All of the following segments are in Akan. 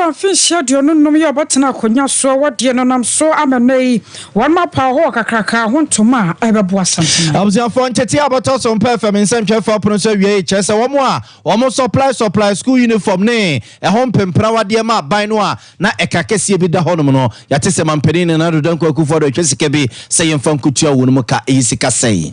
Addo mfinhyia 25 yi a ɔbɛtena akonnwa soɔ wɔ deɛ no nam so ama nnɛ yi wɔn apaw hɔ wɔ kakraka ho ntoma a ɛbɛboa Asanteman. Abusuafoɔ, ntete a bɛtɔ so mpɛ fam nsɛmtwerɛfoɔ apono so awie yi kyerɛ sɛ wɔn a wɔn supply school uniform ne ɛho mpemprawadeɛ ma aban no a na ɛka kɛseɛ bi da hɔnom no, yɛate sɛ mampanin Nana Addo Dankwa Akufo-Addo atwa sika bi sɛ yɛmfa nkotua wɔn mu ka. Ɛyi sika sɛn?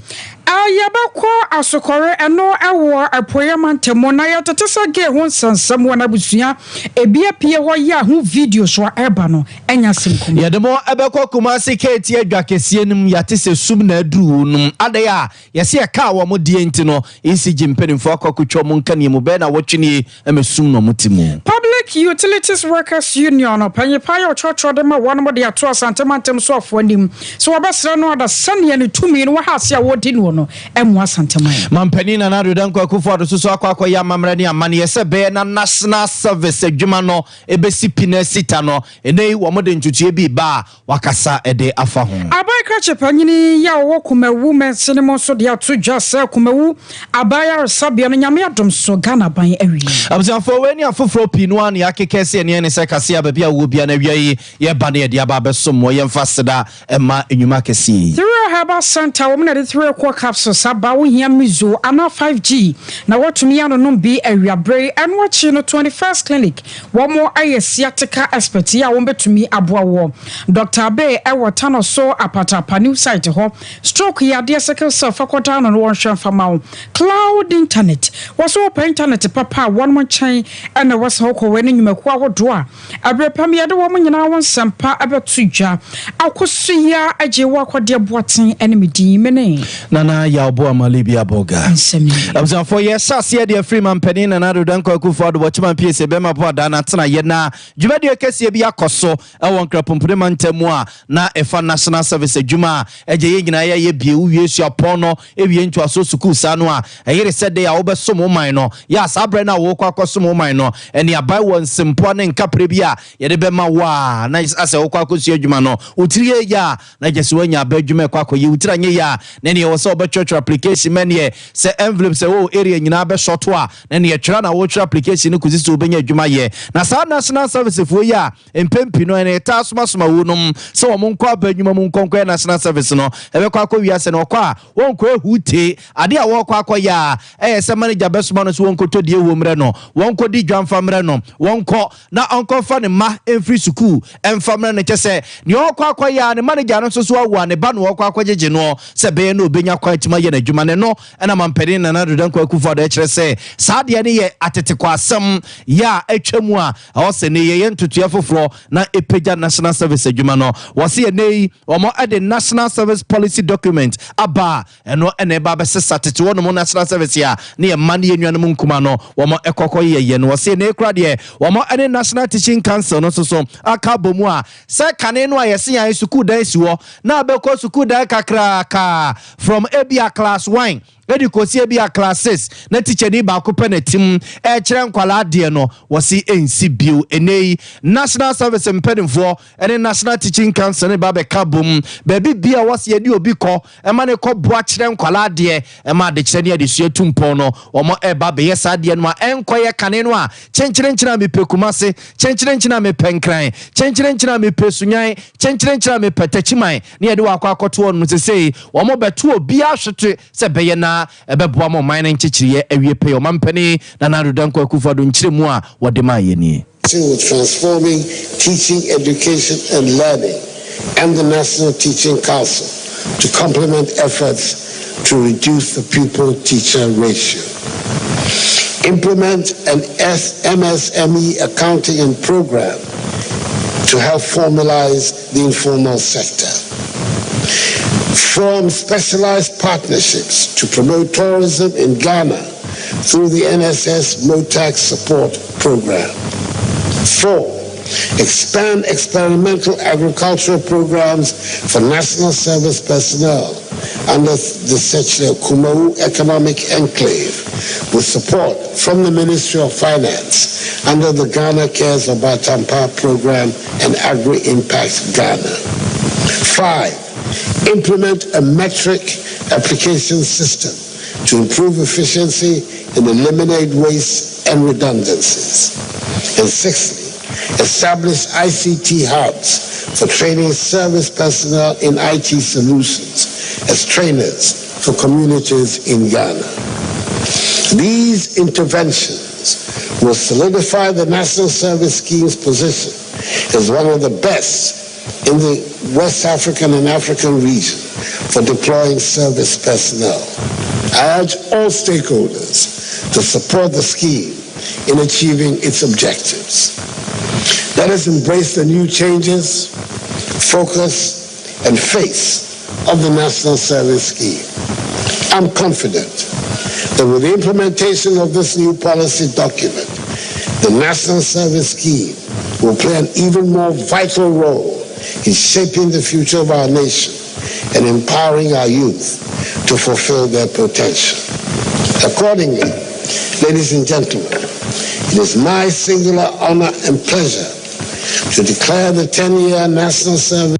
Yɛbɛkɔ Asokɔre, ɛno ɛwɔ Apueɛ mantamu, na yɛtete sɛ gay ho nsɛnsɛm wɔ n'abusua ebi apue hɔ yi a ho video so a ɛreba no ɛnya asɛm kum. Yɛde mo ɛbɛkɔ Kumase Keeti adwa kɛseɛ no mu. Yɛate sɛ sum na aduru nom adeɛ a yɛsɛ yɛkaa wɔ mo deɛ nti no, ECG mpanimfoɔ akɔ akɔtwa mo nkaneɛ mu bɛɛ na wɔtwe nie ɛmɛ sum na ɔmo te mu. Public Utilities Workers Union panyipa yɛ ɔtwerɛtwerɛ de ma wɔn de ato Asante mantam so afoɔ anim so wɔbɛsrɛ no ada sɛnea ne tumi no wɔha ase a wɔdi no no ɛmmoa Asanteman. Mampanin Nana Addo Dankwa Akufo-Addo soso akɔ akɔyɛ amammerɛ ne amanneɛ sɛ bɛyɛ na National Service adwuma no ɛbɛsi pi na sita no, ɛnɛ yi wɔn de ntotoeɛ bi ba a wakasa ɛde afa ho. Aban krakye panyini yi a ɔwɔ Kumawu mɛnsene mu nso de ato dwa sɛ Kumawu abayaresabea no, Nyame adom so, Ghana ban awie. Abusuafoɔ, wei ne afoforɔ pii no a ne akeka sɛ ɛneɛ ne sɛ kase a baabi a wowɔ bia no awia yi yɛba ne yɛde aba abɛsom wɔ. Yɛmfa seda ɛma nnwuma kɛseɛ yi. Three Herbal Center wɔn na de Three Core capsules aba. Wohia mizo anaa 5G na wɔtumi anonom bi awiabere. Ɛno akyi no, 21st Clinic wɔn ayɛ sciatica expert yi a wɔn bɛtumi aboa wɔ. Dr Abe ɛwɔ Tano so Apatapa new site hɔ. Stroke yi adeɛ, sickle cell, fakɔta no wɔn hwɛ mfama wo. Cloud Internet wɔso wɔpɛ internet papa a wɔn nkyɛn ɛna wɔsɛ hɔ kɔ. Wɔ ne nnwumakuo ahodoɔ a abere pam yɛde wɔn nyinaa wɔn nsɛmpa ɛbɛto dwa. Akosua agye wɔ akɔdeɛ boaten ɛne me din mene Nana Yawbo Amali bi abɔga. Nsɛm yi. Abusuafoɔ, yɛhyɛ aseɛ deɛ firi mampanin Nana Addo Dankwa Akufo-Addo wɔkyema pie sɛ bɛma po adaa no atena yɛ na dwumadie kɛseɛ bi akɔ so ɛwɔ Nkrapompone mantam mu a na ɛfa National Service adwuma a ɛgye yɛn nyinaa yɛyɛ bie. Wowie suapɔn no, ewie ntoaso sukuu saa no a ɛyere sɛ de a wobɛsom wo man no yɛ a, saa berɛ no a wokɔ akɔsom wo man no, ɛne aban wɔ nsɛmpoa ne nkaprɛ bi a yɛde bɛma wo a na asɛ wokɔ akɔsua adwuma no, wotiri yɛ yɛ a na gye sɛ woanya aba adwuma ɛkɔ akɔyɛ. Wotiri anyɛ yɛ a, na neɛ ɛwɔ sɛ wobɛtwerɛtwerɛ application ma neɛ sɛ envelope sɛ wɔ area nyinaa bɛsɔto a, na neɛ twerɛ na wotwerɛ application no kɔsi sɛ wobɛnya adwuma yɛ. Na saa National Service foɔ yi a mpɛn pii no ɛne ɛtaa somasoma wo nom sɛ wɔn nkɔ aba adwuma mu nkɔnkɔ yɛ National Service no, ɛbɛkɔ akɔ wiase no, ɔkɔ a wɔnkɔ ehu te adeɛ a wɔrekɔ akɔyɛ a ɛyɛ sɛ manager bɛsoma no so wɔnkɔtɔ deɛ ɛwɔ mmerɛ no, wɔnkɔdi dwamfa mmerɛ no, wɔnkɔ na ɔnkɔfa ne mma mfiri sukuu ɛmfa mmerɛ no. Kyɛ sɛ nea ɔrekɔ akɔyɛ a ne manager no nso so awo a ne ba no ɔrekɔ akɔgyegye noɔ sɛ bɛyɛ na obɛnya kwan atumi ayɛ n'adwuma ne no. Ɛna mampanin Nana Addo Dankwa Akufo-Addo ɛkyerɛ sɛ saa adeɛ no yɛ atetekɔ asɛm yɛ a atwa mu a ɛwɔ sɛ ne yɛyɛ ntotoeɛ foforɔ na ɛpagya National Service adwuma no. Wɔse ɛnɛ yi wɔn ɛde National Service policy document aba a ɛno ɛna ɛba bɛsesa tete hɔ nom National Service a ne yɛ mma ne yɛ nuanom nkuma no wɔn ɛkɔkɔ yɛyɛ no. Wɔse ɛnɛ kora deɛ wɔn ɛne National Teaching Council no nso so aka abɔ mu a sɛ kane no a yɛse yɛn sukuu dan si hɔ na abɛkɔ sukuu dan kakraka from ebia class 1 ɛde kɔsi ebia class 6 na tikyani baako pɛ na tim ɛkyerɛ nkwalaa adeɛ no, wɔsi ɛnsi bio. Ɛnɛ yi National Service mpanimfoɔ ɛne National Teaching Council ne ba bɛka bom baabi bia wɔsi yɛde obi kɔ ɛma ne kɔ boa kyerɛ nkwalaa adeɛ, ɛma adekyerɛ ne adesua tu mpɔn no, wɔn ɛba bɛyɛ saa adeɛ no a ɛnkɔyɛ kane no a kyenkyerenkyere a mepɛ Kumase, kyenkyerenkyere a mepɛ Nkran, kyenkyerenkyere a mepɛ Sunyan, kyenkyerenkyere a mepɛ Takyiman ne yɛde wɔ akɔ akɔto hɔ no. Sesei wɔn bɛto obiara hwete sɛ bɛyɛ na ɛbɛboa ma ɔman no nkyekyereɛ awie pɛyɛ. Ɔmampanin Nana Addo Dankwa Akufo-Addo nkyerɛ mu a wɔde maa yɛ nie. With transforming teaching, education, and learning, and the National Teaching Council to complement efforts to reduce the pupil-teacher ratio. Implement an MSME accounting and program to help formalize the informal sector. Form specialized partnerships to promote tourism in Ghana through the NSS MOTAC support program. 4, expand experimental agricultural programs for national service personnel under the Sekyere Kumawu Economic Enclave with support from the Ministry of Finance under the Ghana Cares Obaatanpa program and Agri Impact Ghana. 5, implement a metric application system to improve efficiency and eliminate waste and redundancies. And sixthly, Establish ICT hubs for training service personnel in IT solutions as trainers for communities in Ghana. These interventions will solidify the National Service Scheme's position as one of the best in the West African and African region for deploying service personnel. I urge all stakeholders to support the scheme in achieving its objectives. Let us embrace the new changes, focus, and face of the National Service Scheme. I'm confident that with the implementation of this new policy document, the National Service Scheme will play an even more vital role in shaping the future of our nation and empowering our youth to fulfill their potential. Accordingly, ladies and gentlemen, it is my singular honor and pleasure to declare the 10-year National Service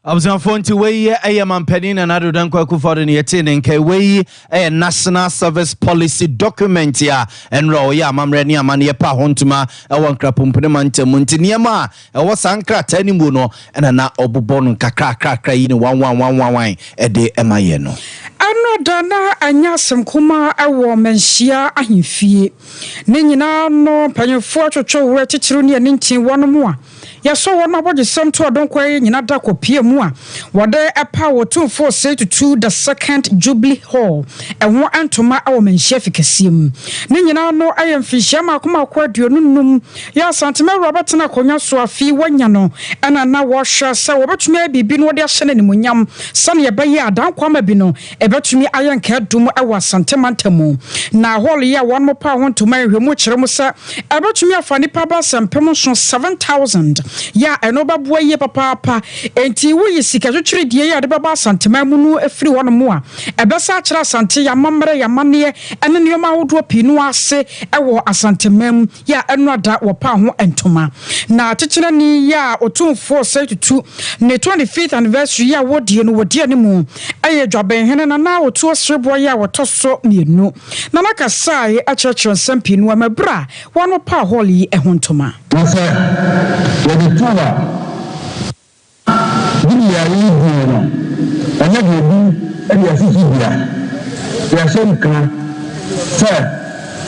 Abusuafoɔ, nti wei yɛ mampanin Nana Addo Dankwa Akufo-Addo ne yɛtee ne nka. Wei yɛ National Service Policy document a ɛnora ɔyɛ amammerɛ ne amanneɛ pa ho ntoma ɛwɔ Nkrapompene mantam. Nti nneɛma a ɛwɔ saa nkrataa no mu no, ɛna na ɔbobɔ no nkakrakrakra yi ne wanwanwanwanwan ɛde ɛma yɛ no. Ɛno da na ɛnyɛ asɛm kuma ɛwɔ Manhyia ahemfie ne nyinaa no, mpanyinfoɔ atwitwe werɛ titiriw ne ɛne nkyin wɔn mu a yɛsɔ wɔn abɔgyesɛm to ɔdɔnkɔ yi nyina da kɔpie mu a wɔde ɛpa Otumfoɔ Osei Tutu the Second Jubilee Hall ɛho ntoma ɛwɔ Manhyia fi kɛseɛ mu. Ne nyinaa no ɛyɛ mfinhyia 225 yɛ Asantema awura bɛtena akonnwa so afi wɔnya no, ɛna na wɔhwɛ sɛ wɔbɛtumi ayɛ biribi no wɔde ahyɛ no animonyam sɛnea ɛbɛyɛ adankɔ ama bi no ɛbɛtumi ayɛ nkaadum ɛwɔ Asantema ntamu. Na hall yi a wɔn mo pa ho ntoma, nhwɛmu kyerɛ mu sɛ ɛbɛtumi afa nipa ba sɛ 7000, 7000, yɛ a ɛno bɛboa yie papaapa. Enti woyi sika twitwiri die yi a de bɛba Asantema mu no afiri hɔ nom a, ɛbɛsa akyerɛ Asante yɛamammerɛ, yɛamanneɛ ɛne nneɛma ahodoɔ pii no ase ɛwɔ Asantema mu, yɛ a ɛno ada wɔpa ho ntoma. Na kyekyerɛni yɛ a Otumfoɔ Osei Tutu ne 25th anniversary yi a wɔdie no, wɔdi anim ɛyɛ Dwabenhene Nana Otuo Sereboɔ yi a wɔtɔ so mmienu. Nana kasae akyerɛkyerɛ nsɛm pii no ama berɛ a wɔn pa hall yi ho ntoma. Na sɛ yɛde to a bili a yɛdie no, ɛnyɛ biribi de asisi dua. Yɛahyɛ nkra sɛ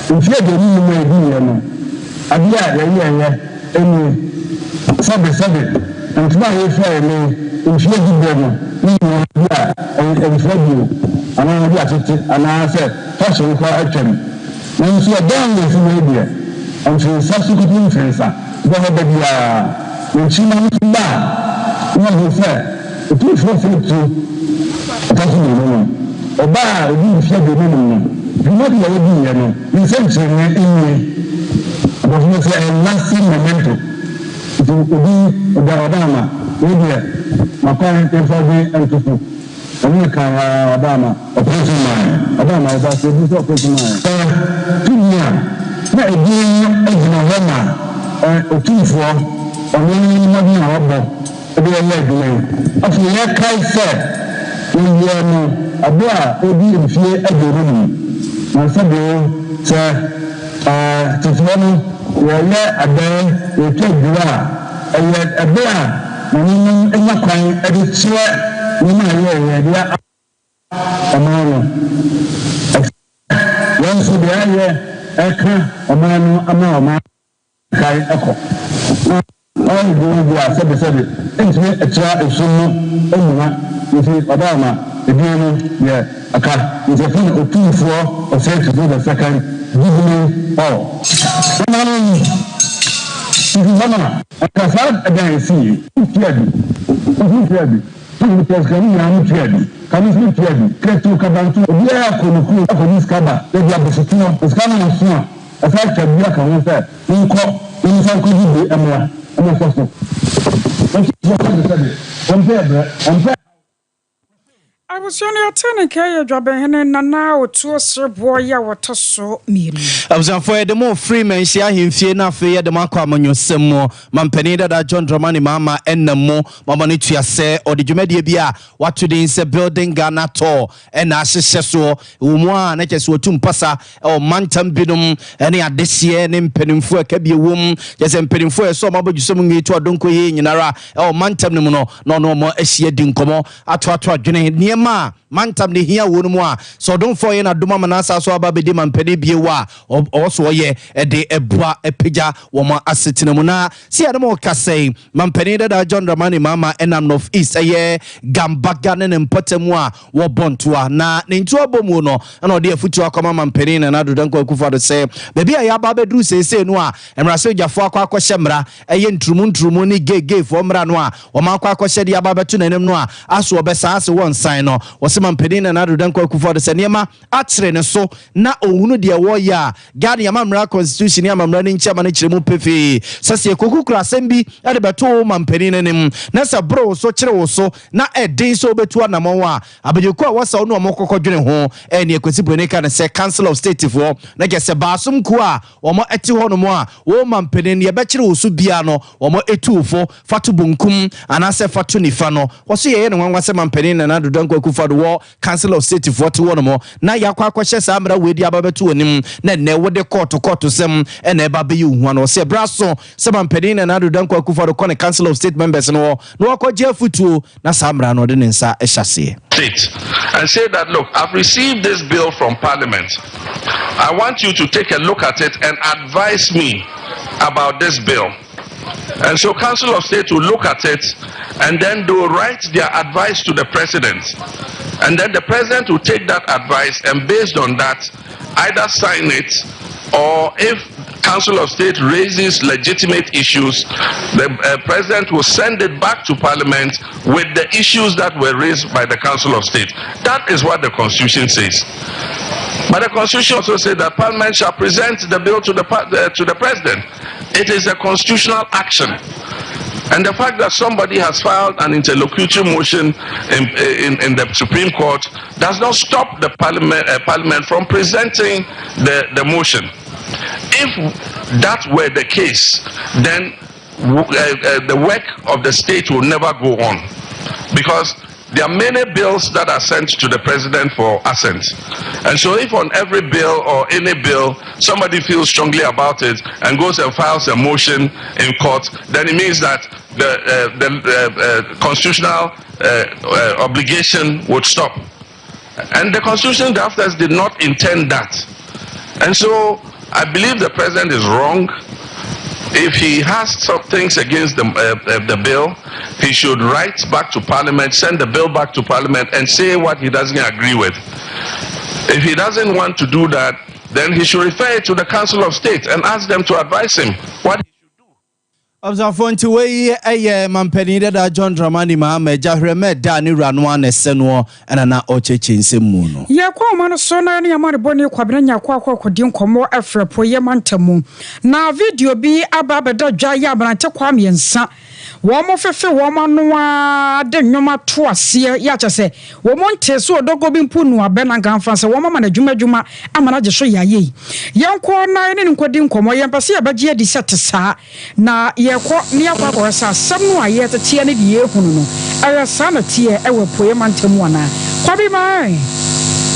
mfeɛ 25 a ɛdiiɛ no, adeɛ a yɛyɛɛyɛ nie. Sɛbe sɛbe, ntoma a yɛfiraeɛ ne mfeɛ 10 berɛ no ne nyinaa bi a ɛmfira bio anaa bi atete anaasɛ fashion koraa atwam. Nanso ɛdan a yɛsi hɔ yi deɛ, mfensa so kɔpem mfensa bɔ hɔ da biara. Na nkyirima no nso ba a, na wɔhu sɛ Otumfoɔ Osei Tutu ɔtɔ so mmienu no, ɔbaa a ɔdii mfeɛ 25 no, dwumadi a ɔdiiɛ no, ne nsɛnkyerɛnneɛ nie. Aborɔfo no sɛ a lasting memento. Nti obi ɔda ɔda ama wei deɛ, makwan yɛmfa ɔdwen nto so. Ɛno na kan ara ɔda ama ɔpere mae. Ɔda ama ɔda so ebi sɛ ɔpere mae. Sɛ tumi a na edin no gyina hɔ ma Otumfoɔ, ɔno ne mmɔden a ɔbɔ de yɛ adwuma yi. Afei yɛkae sɛ wɔyɛɛ no bere a ɔredi mfeɛ 25. Na sɛdeɛ sɛ tete hɔ no wɔreyɛ adɛɛ, wɔretwa adwira a, ɛyɛ ɛberɛ a nananom nya kwan de kyerɛ nneɛma a yɛyɛ de ama ɔman no. Ɛsɛ sɛ yɛn nso deɛ yɛyɛ ɛka ɔman no ama ɔman kae kɔ. Na ɔyɛ adwuma bi a sɛbesɛbe ntumi tra esum mu mmua, nti ɔbaa ma edin no yɛ aka. Nti yɛfrɛ no Otumfoɔ Osei Tutu the Second Jubilee Hall. Nananom, nti hɔ na anka saa dan yi sii. Tua bi, nso tua bi, tumi pɛ sika no nyinaa mo tua bi, ka no nso tua bi, kɛto kabanto, obiara kɔ ne kurom akɔgye sika ba, yɛde abositoɔ, sika no nso a, ɛsan twa bi aka ho sɛ monkɔ na monsan nkɔgye bi mmra mmɛsɔ so. Wɔn sɛbesɛbe, wɔmpɛ brɛ, wɔmpɛ. Abusua no yɛtee ne nka yɛ Dwabenhene Nana Otuo Sereboɔ yi a wɔtɔ so mmienu. Abusuafoɔ, yɛde mo firi Manhyia ahemfie na afei yɛde mo akɔ amanyɔsɛm mu. Mampanin dada John Dramani Mahama nam mu mama no tua sɛ ɔde dwumadie bi a wato din sɛ Building Ghana Tour na ahyehyɛ soɔ. Ɛwɔ mu a na kyerɛ sɛ wɔtu mpasa wɔ mantam binom ne adehyeɛ ne mpanimfoɔ a ɛka bi wɔ mu. Kyerɛ sɛ mpanimfoɔ a ɛsɛ wɔn abɔdwesɛm nwi to adonko yie nyinara wɔ mantam no mu no na ɔne wɔn ahyia di nkɔmmɔ atoato adwene nneɛma a mantam no hia wɔ no mu a sɛ ɔdomfoɔ yɛ n'adom ama n'asa so aba abɛdi mampanin bio a ɔwɔ so ɔyɛ de boa apagya wɔn asetena mu. Na sɛ yɛne mo rekasa yi, mampanin dada John Dramani Mahama nam North East ɛyɛ Gambaga ne ne mpɔtam a wɔbɔ ntoa. Na ne ntoa bɔ mu no na ɔde afutuo akɔma mampanin Nana Addo Dankwa Akufo-Addo sɛ baabi a yɛaba abɛduru seesei no a mmarahyɛbadwafoɔ akɔ akɔhyɛ mmara ɛyɛ nturumu nturumu ne gay gayfoɔ mmara no a wɔn akɔ akɔhyɛ de aba abɛto n'anim no a aso ɔbɛsan ase wɔnsan no. Wɔse mampanin Nana Addo Dankwa Akufo-Addo sɛ nneɛma akyere ne so na ɔnhunu deɛ wɔreyɛ a, Ghana amammerɛ constitution ne amammerɛ no nkyɛma no kyerɛ mu pefee sɛ sɛ yɛkɔkukura asɛm bi de bɛto wo mampanin no anim na sɛ boro wo so kyere wo so na ɛden sɛ wobɛtu anamɔn a, abadwakuo a wɔsa wo ne wɔn kɔkɔdwene ho ɛne Kwasi Broni ka no sɛ Council of State foɔ na kyerɛ sɛ baasom kuo a wɔn te hɔ nom a wo mampanin no yɛbɛkyere wo so biara no wɔn tu wo fo fa to bonkum anaasɛ fa to nifa no. Wɔso yɛyɛ no nwanwa sɛ mampanin Nana Addo Dankwa Akufo-Addo wɔ Council of State foɔ te hɔ nom na yɛakɔ akɔhyɛ saa mmara wei de aba bɛto w'anim na nnɛ wode kɔɔto kɔɔto sɛm na ɛba abɛyi wo ho ano. Ɔsɛ ɛberɛ aso sɛ mampanin Nana Addo Dankwa Akufo-Addo kɔ ne Council of State members no hɔ na wakɔgye afutuo na saa mmara no ɔde ne nsa hyɛ aseɛ. State and say that look, I've received this bill from parliament. I want you to take a look at it and advise me about this bill. And so Council of State will look at it and then they will write their advice to the president. And then the president will take that advice and based on that, either sign it or if Council of State raises legitimate issues, the president will send it back to Parliament with the issues that were raised by the Council of State. That is what the Constitution says. But the Constitution also says that Parliament shall present the bill to the president. It is a constitutional action. And the fact that somebody has filed an interlocutory motion in the Supreme Court does not stop the Parliament from presenting the motion. If that were the case, then the work of the state will never go on, because there are many bills that are sent to the president for assent. And so if on every bill or any bill, somebody feels strongly about it and goes and files a motion in court, then it means that the constitutional obligation would stop. And the constitution drafters did not intend that. And so I believe the president is wrong. If he has some things against the bill, he should write back to Parliament, send the bill back to Parliament, and say what he doesn't agree with. If he doesn't want to do that, then he should refer it to the Council of State and ask them to advise him what he should do. Abusuafoɔ, nti wei ɛyɛ mampanin dada John Dramani Mahama agya hwɛ da ne wura no a na ɛsɛ noɔ ɛna na ɔkyerɛkyerɛ nsɛm mu no. Yɛkɔ ɔma no so na ne ama ne bɔne Kwabena Nyako akɔ akɔdi nkɔmmɔ afiri apueeɛ mantam mu. Na video bi aba abɛda dwa yɛ aberante kwa mmiɛnsa wɔn mo fefe wɔn ano a de nnwom ato aseɛ yɛ akyɛ sɛ wɔn mo nte so ɔdɔgɔ bi mpo nu abɛ na nkamfa sɛ wɔn ama no adwuma adwuma ama no agye so yɛ ayɛ yi. Yɛnkɔ na ne nkɔdi nkɔmmɔ. Yɛmpɛ sɛ yɛbɛgye adi sɛ te saa na yɛkɔ ne yɛakɔ akɔhwɛ sɛ asɛm no a yɛteteɛ ne deɛ yɛhunu no ɛyɛ saa na teɛ ɛwɔ apueeɛ mantam mu anaa. Kwabi mae.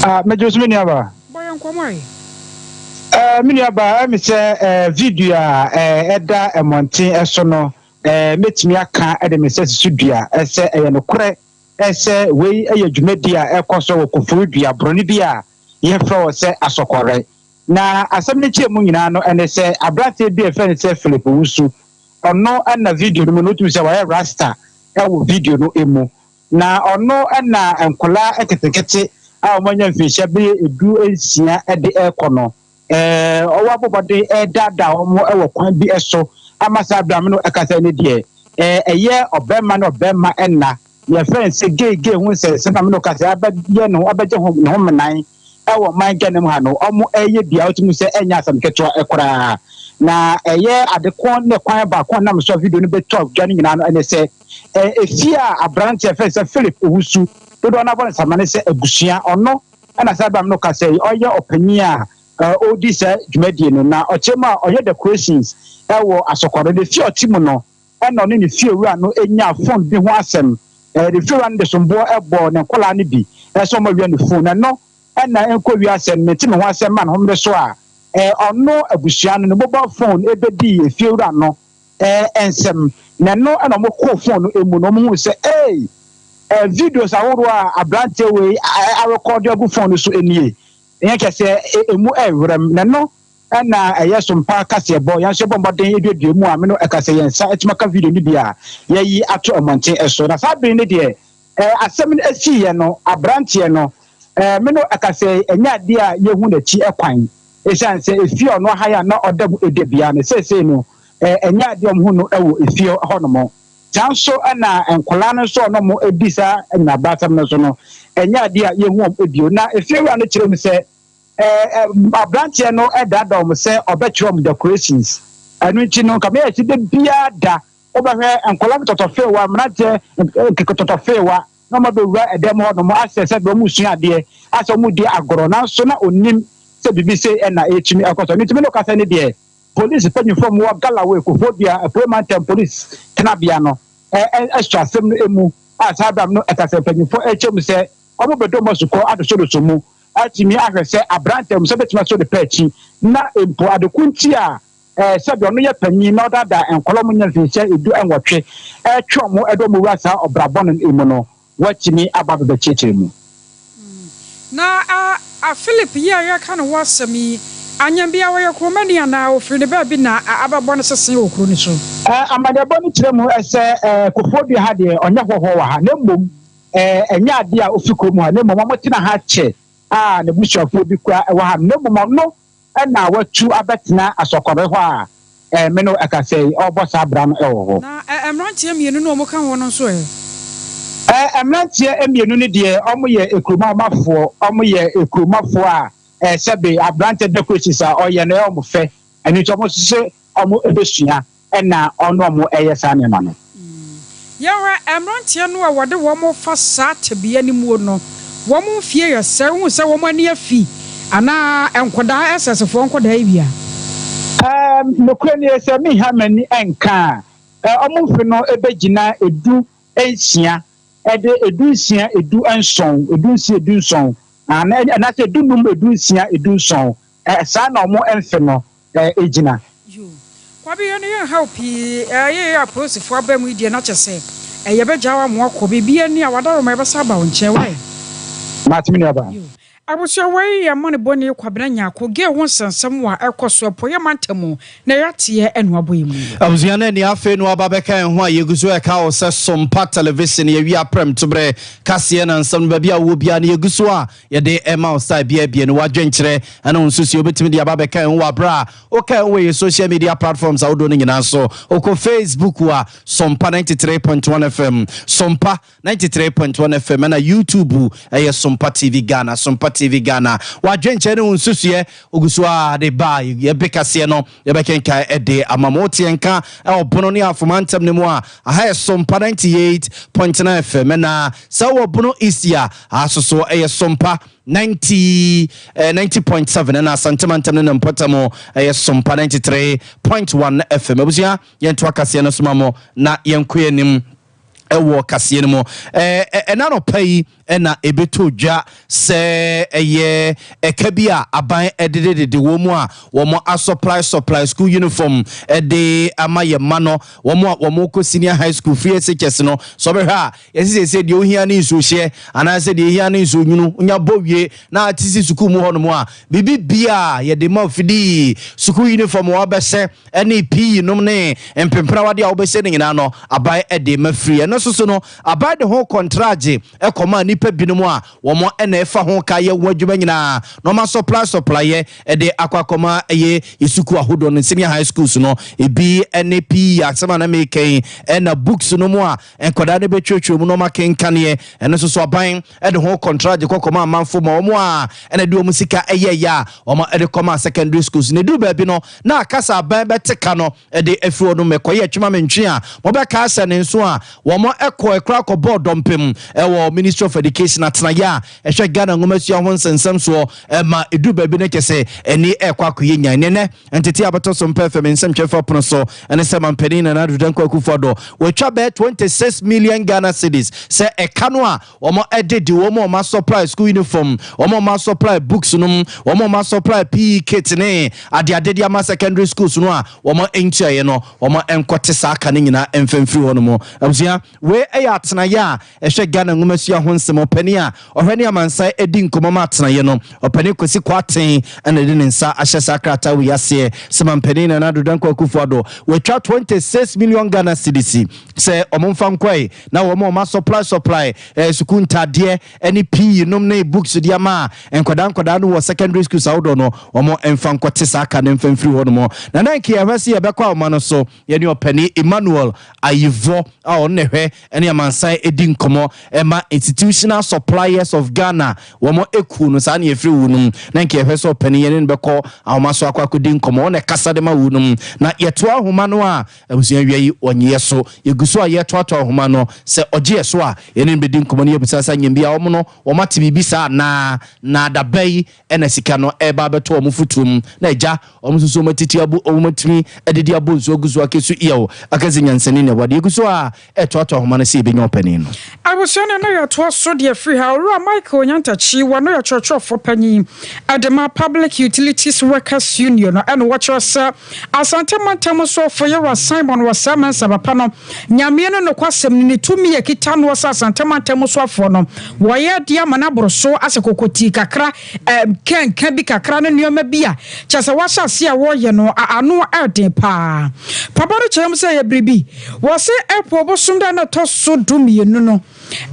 Ah, mɛgye so, me nuaba. Bɔ yɛn nkɔmmɔ yi. Me nuaba, ɛmi sɛ video a ɛda mmɔnten so no, mɛtumi aka ɛde me nsa si so dua ɛsɛ ɛyɛ nokorɛ ɛsɛ wei ɛyɛ dwumadi a ɛkɔ so wɔ Koforidua borɔno bi a yɛfrɛ wɔ sɛ Asɔkɔrɛ. Na asɛm no kyerɛ mu nyinaa no ɛne sɛ aberanteɛ bi a yɛfrɛ no sɛ Philip Owusu, ɔno ɛna video no mu no wotumi sɛ wɔyɛ rasta ɛwɔ video no mu, na ɔno ɛna nkɔlaa nketenkete a wɔanya mfinhyia bɛyɛ 16 ɛde ɛrekɔ no ɔwɔ abɔbɔden ɛredaadaa wɔn ɛwɔ kwan bi ɛso ama saa abraham no ɛkasa ne deɛ ɛyɛ ɔbɛrima ne ɔbɛrima ɛna yɛfrɛ no sɛ gay gay ho nsɛnsɛm na no kasa abɛyɛ ne ho abɛgye ho ne ho menan ɛwɔ man Ghana mu ha no. Ɔmo ɛyɛ bia wotumi sɛ ɛnyɛ asɛm ketewa ɛkoraa, na ɛyɛ adeko ne kwan baako a nam so a video no bɛtɔ dwa no nyinaa no ɛne sɛ efie a aberanteɛ fɛn sɛ Philip Owusu. Dodoɔ no ara bɔ no samane sɛ abusua. Ɔno na saa berɛ a me ne wo kasa yi, ɔyɛ ɔpanin a ɔredi saa dwumadie no. Na ɔkyerɛ mu a, ɔyɛ decorations wɔ Asɔkɔre. Ne fie a ɔte mu no, ɛna ɔne ne fiewura no nyaa phone bi ho asɛm. Ne fiewura no de somboɔ bɔɔ ne nkwadaa no bi sɛ wɔawia ne phone. Ɛno na ɛnkɔ wiase no, mente me ho asɛm ma ne ho mmere so a, ɔno abusua no ne mobile phone bɛdii efiewura no nsam. Na ɛno na wɔkɔɔ phone no mu no, wɔhuu sɛ, ei, videos ahoroɔ a aberanteɛ wei arekɔdo agu phone no so nie. Ɛnyɛ kyɛ sɛ emu ɛwerɛm. Na ɛno na ɛyɛ sompa kaseɛbɔ. Yɛn nso yɛbɔ mmɔden duadua mu a, me no ɛka sɛ yɛn nsa atumi aka video no bi a yɛayi ato mmɔnten so. Na saa bere no deɛ, asɛm no siiɛ no, aberanteɛ no, me no ɛka sɛ ɛnyɛ adeɛ a yɛhu n'akyi kwan. Ɛsiane sɛ efie a ɔno ahae a na ɔda mu da biara no, seesei no, ɛnyɛ adeɛ a wɔhu no wɔ efie hɔnom. Saa nso na nkwadaa no nso a na wɔdi saa anyinabasɛm no so no, ɛnyɛ adeɛ a yɛhu wɔn bio. Na efiewura no kyerɛ mu sɛ, aberanteɛ no daadaa wɔn sɛ ɔbɛkyerɛ wɔn decorations. Ɛno nti no, nka meyɛ sɛ da biara da wobɛhwɛ nkwadaa no tɔtɔfeewa, mmeranteɛ tɔtɔfeewa na wɔabɛwura ɛdan mu hɔnom asɛ sɛ deɛ wɔresua adeɛ, asɛ wɔredi agorɔ, nanso na ɔnnim sɛ biribi sei na ɛretumi ɛkɔ so. Ɛno nti me ne wo kasa no deɛ, Polisi mpanyimfo a wɔwɔ Galloway Koforidua Apuei Mantam Polisi Tenabea no sɔ asɛm no mu a saa bere no ɛka sɛ mpanyimfo rekyerɛ mu sɛ wɔbɛdɔ mu asukɔ adosodoso mu atumi ahwɛ sɛ aberante a wɔn nsa betumi asɔ ne pɛ akyi na mpo ade ko nti a sɛbe ɔno yɛ panyin na ɔdaadaa nkwadaa a wɔnnya mfinhyia 18 retwe wɔn de wɔn wura saa ɔbra bɔne no mu no. Woatumi aba abɛkyerɛkyerɛ mu. Na a Philip yi a yɛreka ne ho asɛm yi, anyɛ bi a ɔyɛ kuromani anaa ɔfiri ne baabi na abɛbɔ no sese wɔ kuro no so? Amanneɛbɔ no kyerɛ mu sɛ Koforidua ha deɛ ɔnyɛ hɔhoɔ wɔ ha na mmom ɛnyɛ adeɛ a ɔfiri kurom ha na mmom wɔtena ha kyɛ a n'abusuafoɔ bi koraa wɔ ha na mmom ɔno na watu abɛtena asɔkɔre hɔ a me ne wo ɛkasa yi, ɔrebɔ saa bra no wɔ hɔ. Na mmeranteɛ mmienu no a wɔka ho no nso ɛ? Mmeranteɛ mmienu no deɛ, wɔyɛ ekuromafoɔ, wɔyɛ ekuromafoɔ a sɛbe aberanteɛ decorations a ɔyɛ no ɛyɛ wɔn fɛ, ɛno nti wɔn nso se wɔbɛsua. na ɔne wɔn yɛ saa nneɛma no. Yɛhwɛ mmeranteɛ no a wɔde wɔn fa saa tebea no muo no, wɔn mfie yɛ sɛe, wohu sɛ wɔn ani afi anaa nkwadaa ɛsɛsefoɔ nkwadaa yi bi a? Ɛɛm, nokorɛ nie, sɛ menha m'ani nka a, wɔn mfe no bɛgyina 16, ɛde 16, 17, 16, 17, anaasɛ 15, 16, 17, saa na wɔn mfe no gyina. Yoo. Kwabi ɛno yɛ nhaw pii ɛɛ yɛ yɛ apolisifo aba mu yi deɛ na kyɛ sɛ ɛɛ yɛbɛgyaa wo ama wakɔ biribi ani a wadaroma yɛbɛsan aba wo nkyɛn wai. Mate me nuabaa. Yoo. Abusua wei yɛ amane bɔne Kwabena Nyarko gay ho nsɛnsɛm a ɛkɔ so apueɛ mantam na yɛateɛ ɛno abɔ yɛ mu yi. Abusua no ani afei na waba bɛka yɛn ho a yɛgu so ɛka wo sɛ Sompa Television yɛwie aprɛmtoberɛ kaseɛ na nsɛm no baabi a wowɔ biara no yɛgu so a Yɛde rema wo style biara abien no, w'adwenkyerɛ ne wo nsusuiɛ wobɛtumi de aba abɛka yɛn ho wɔ aberɛ a woka yɛn ho wɔ yɛn social media platforms ahodoɔ no nyinaa so. Wokɔ Facebook a, Sompa 93.1 FM, Sompa 93.1 FM, ɛna YouTube ɛyɛ Sompa TV Ghana, Sompa TV Ghana. W'adwenkyerɛ ne wo nsusuiɛ wogu so ara de ba a, yɛbe kaseɛ no Yɛbɛkenkan de ama mo. Wote yɛn nka wɔ Bono ne Afoma ntam no mu a, aha yɛ Sompa 98.9 FM. Ɛna sɛ wowɔ Bono East a, aha nso so ɛyɛ Sompa 90, 90.7. Ɛna Asante mantam ne ne mpɔtam ɛyɛ Sompa 93.1 FM. Abusua, yɛntoa kaseɛ no so ma mo na yɛnkɔ yɛn anim wɔ kaseɛ no mu. Ɛna anɔpa yi na ɛbɛtɔ dwa sɛ ɛyɛ ɛka bi a aban dededede wɔn mu a wɔn asɔplae sɔplae school uniform de ama yɛn mma no, wɔn a wɔn kɔ senior high school free SHS no, sɛ ɔbɛhwɛ a yɛsi sɛ sɛ deɛ ohia ne nsuohyɛ anaasɛ deɛ ehia ne nsuonwunu nya bɔ wie na ate si sukuu mu hɔnom a biribi bia yɛde ma fidii sukuu uniform wɔabɛhyɛ ne pii nom ne mpempenawadeɛ a wobɛhyɛ no nyinaa no aban de ma firi. Ɛno nso so no, aban de ho kɔntragye kɔmaa nnipa binom a wɔn na ɛfa ho ka yɛ ho adwuma nyinaa na wɔn asɔpla sɔplaeɛ de akɔ akɔma ɛyɛ yɛ sukuu ahodoɔ no, senior high schools no, ebi ne pii asɛm a na meka yi, ɛna books no mu a nkwadaa no bɛtwerɛtwerɛ mu na wɔn akenkaneɛ, ɛno nso so aban de ho kɔntragye kɔ kɔma amanfo ma wɔn a ɛna de wɔn sika ɛyɛɛyɛ a wɔn de kɔma secondary schools. Na ɛduru baabi no, na aka sɛ aban bɛte ka no de afiri hɔ no mɛkɔyɛ atwuma mentwe a mobɛka asɛ ne nso a wɔn kɔɛ koraa kɔbɔɔ dɔmpem wɔ Ministry of Education. Education atenaeɛ a ɛhwɛ Ghana nwomasua ho nsɛnsɛm soɔ ɛma ɛduru baabi no kyɛ sɛ ɛni ɛkɔ akɔyɛ nyan. Ne nɛ ntete a bɛtɔ so mpɛ fam nsɛmtwerɛfoɔ pono so ɛne sɛ mampanin Nana Addo Dankwa Akufo-Addo wɔatwa bɛyɛ 26 million Ghana cedis sɛ ɛka no a wɔn ɛde di wɔn a wɔn supply school uniform, wɔn a wɔn supply books nom, wɔn a wɔn supply PE kit ne adeade de ama secondary schools no a wɔn ntuaeɛ no, wɔn nkɔte saa aka no nyinaa mfɛmfiri hɔ nom. Abusua, wei ɛyɛ atenaeɛ a ɛhwɛ Ghana nwomasua ho nsɛm. Ɔpanin a ɔhwɛ ne amansan edi nkɔmmɔ ma atenaeɛ no, ɔpanin Kwasi Kwarteng, ɛna de ne nsa ahyɛ saa krataa wei aseɛ sɛ mampanin Nana Addo Dankwa Akufo-Addo wɔatwa 26 million Ghana cedis sɛ ɔmo mfa nkɔe na wɔn a ɔmo supply sukuu ntadeɛ ɛne PE nom ne books de ama a nkwadaa nkwadaa no wɔ secondary schools ahodoɔ no, wɔn mfa nkɔte saa aka ne mfa mfiri hɔ nom. Na na nka yɛhwɛ sɛ yɛbɛkɔ ahoma no so, yɛne ɔpanin Emmanuel Ayivɔ a ɔno na ɛhwɛ ɛne amansan edi nkɔmmɔ ɛma Institutional Suppliers of Ghana wɔn ekuo no, saa ne yɛfiri wu nom. Na nka yɛhwɛ sɛ ɔpanin yɛne no bɛkɔ ahoma so akɔ akɔdi nkɔmmɔ, ɔno ɛkasa de ma wu nom. Na yɛtoa ahoma no a, abusua, wia yi ɔnyeɛ so, yɛgu so a yɛtoatoa ahoma no sɛ ɔgye yɛ so a, yɛne no bɛdi nkɔmmɔ no, yɛbusa sɛ nyɛ bi a wɔn no wɔn ate biribi saa anaa, na adaba yi ɛna sika no ɛreba abɛto wɔn fotuom na agya wɔn nso so wɔn atiti abo, wɔn atumi adidi abɔ nsuo agu so akɛsu yɛw akɛse nyansani na ɛwɔ yɛgu so a ɛtoatoa ahoma no sɛ yɛbɛnya ɔpanin no. Abusua no no yɛtoa so deɛ firi ha. Owura Michael Nyantakyi, wɔno yɛ kyerɛkyerɛfoɔ panyin ɛde ma Public Utilities Workers Union no, ɛna wɔkyerɛ sɛ Asante mantam soɔfo Yɛwura Simon Osei Mensah papa no, Nyameɛ no nokwasɛm no ne tumi yɛ kita noɔ sɛ Asante mantam soafoɔ no, wɔyɛ de ama no aboro so asɛ kokotii kakra, kɛnka bi kakra ne nneɛma bi a kyɛ sɛ wɔahyɛ ase a wɔreyɛ no ano ɛden paa. Papa no kyerɛ mu sɛ yɛ biribi wɔse April bosom da na ɛtɔ so 12 no,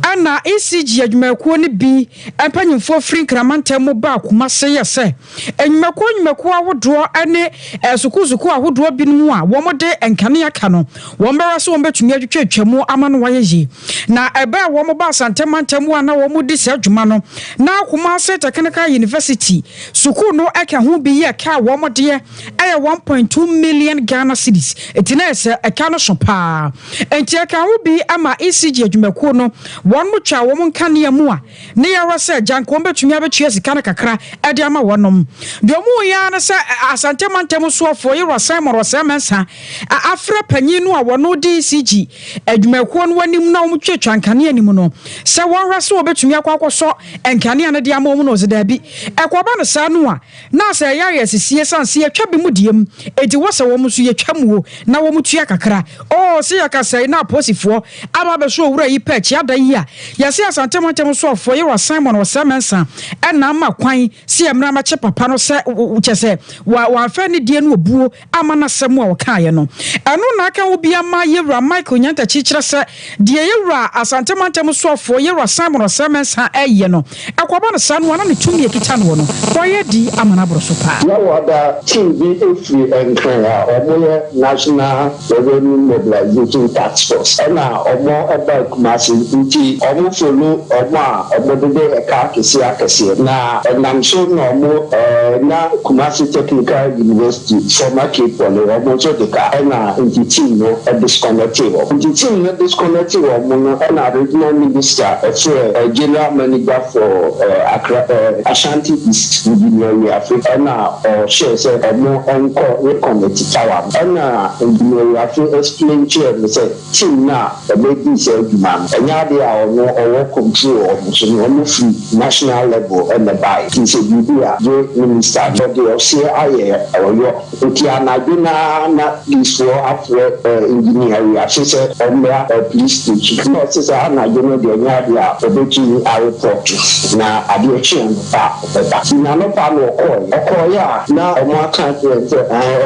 ɛna ECG adwumayɛkuo no bi mpanyinfoɔ firi Nkramantam mu baa Kumase yɛ sɛ nnwumakuo nnwumakuo ahodoɔ ne sukuu sukuu ahodoɔ binom a wɔde nkanea ka no, wɔn bɛrɛ sɛ wɔn bɛtumi atwitwa mu ama no wayɛ yie. Na ɛbɛɛ a wɔn ba Asante mantam a na wɔn di saa adwuma no, na Kumase Technical University sukuu no ɛka ho bi yɛ ka a wɔn deɛ ɛyɛ 1.2 million Ghana cedis, eti na ɛsɛ ɛka no so paa. Nti ɛka ho bi ama ECG adwumakuo no wɔn mo twa wɔn nkanea mu a ne yɛrɛ sɛ gyanka wɔn bɛtumi abɛtua sika no kakra ɛde ama wɔnom. Deɛ ɔmo yɛ ara ne sɛ Asante mantam soɔfoɔ Yɛwura Simon Osei Mensah afrɛ panyin no a wɔno de ECG adwumakuo no anim na wɔn twatwa nkanea anim no sɛ wɔnhwɛ sɛ wɔbɛtumi akɔ akɔsɔ nkanea no de ama wɔn, na ɔsɛ daabi, ɛkɔba no saa no a na sɛ ɛyɛ ayɛ asisie san sɛ yɛtwa bi mu deɛ mu, eti wɔ sɛ wɔn nso yɛtwa muo na wɔn tua kakra. Ɔɔ sɛ yɛkasa yi na apolisifoɔ aba abɛso owura yi pɛ akyi ada yi a yɛsɛ Asante mantam soɔfoɔ Yɛwura Simon Osei Mensah ɛna ama kwan sɛ yɛmmra mɛkye papa no sɛ kyɛ sɛ wɔamfɛ ne deɛ no obuo ama n'asɛm a ɔkaeɛ no. Ɛno na aka wo bi ama Yɛwura Michael Nyantakyi kyerɛ sɛ deɛ Yɛwura Asante mantam soɔfoɔ Yɛwura Simon Osei Mensah ɛyɛ no, ɛkɔba no saa no a na ne tumi ekita no no wɔyɛ di ama no aboro so paa. Na wɔda team bi efiri Nkran a wɔyɛ National Revenue Mobilization Task Force, ɛna wɔn ɛba Kumasi, nti wɔn follow wɔn a wɔdede ɛka akɛseɛ akɛseɛ, na ɛnam so na wɔn na Kumasi Technical University, former Cape Poly, wɔn nso de ka, ɛna nti team no disconnect wɔn. Nti team no disconnect wɔn no, ɛna regional minister ɛfrɛ general manager for Accra, Ashanti East, Engineer Wiafe, ɛna ɔhyɛ sɛ ɔmo nkɔ reconnect tower no. Ɛna Engineer Wiafe explain kyerɛ no sɛ team no a ɔbɛdi sɛ adwuma no, ɛnyɛ adeɛ a ɔno ɔwɔ control ɔmo so no, ɔmo firi national level ɛna baeɛ, nti sɛ biribi a gye minister ɔde ɔseɛ ayɛ ɔyɔ. Nti anadwo naa na policefoɔ afrɛ Engineer Wiafe sɛ ɔmmra police station, na ɔse sɛ anadwo no deɛ, ɛnyɛ adeɛ a ɔbɛtumi areport, na adeɛ kye anɔpa a ɔbɛba. Nti n'anɔpa no ɔkɔɔeɛ. Ɔkɔɔeɛ a, na ɔmo aka akyerɛ no sɛ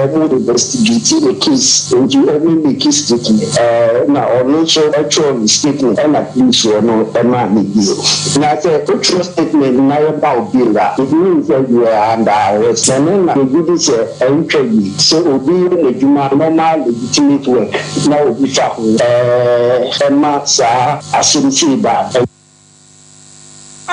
ɔmo investigate the case, nti ɔmo make statement, na ɔno nso ɛtwerɛ ne statement, ɛna policefoɔ no ɛmaa ne bail. Na sɛ wotwerɛ statement na yɛba wo bail a, it means sɛ you are under arrest. Na ɛno na yɛgye di sɛ ɛntwa yie sɛ obi yɛ n'adwuma, normal legitimate work, na obi fa ho ɛma saa asɛm sei ba.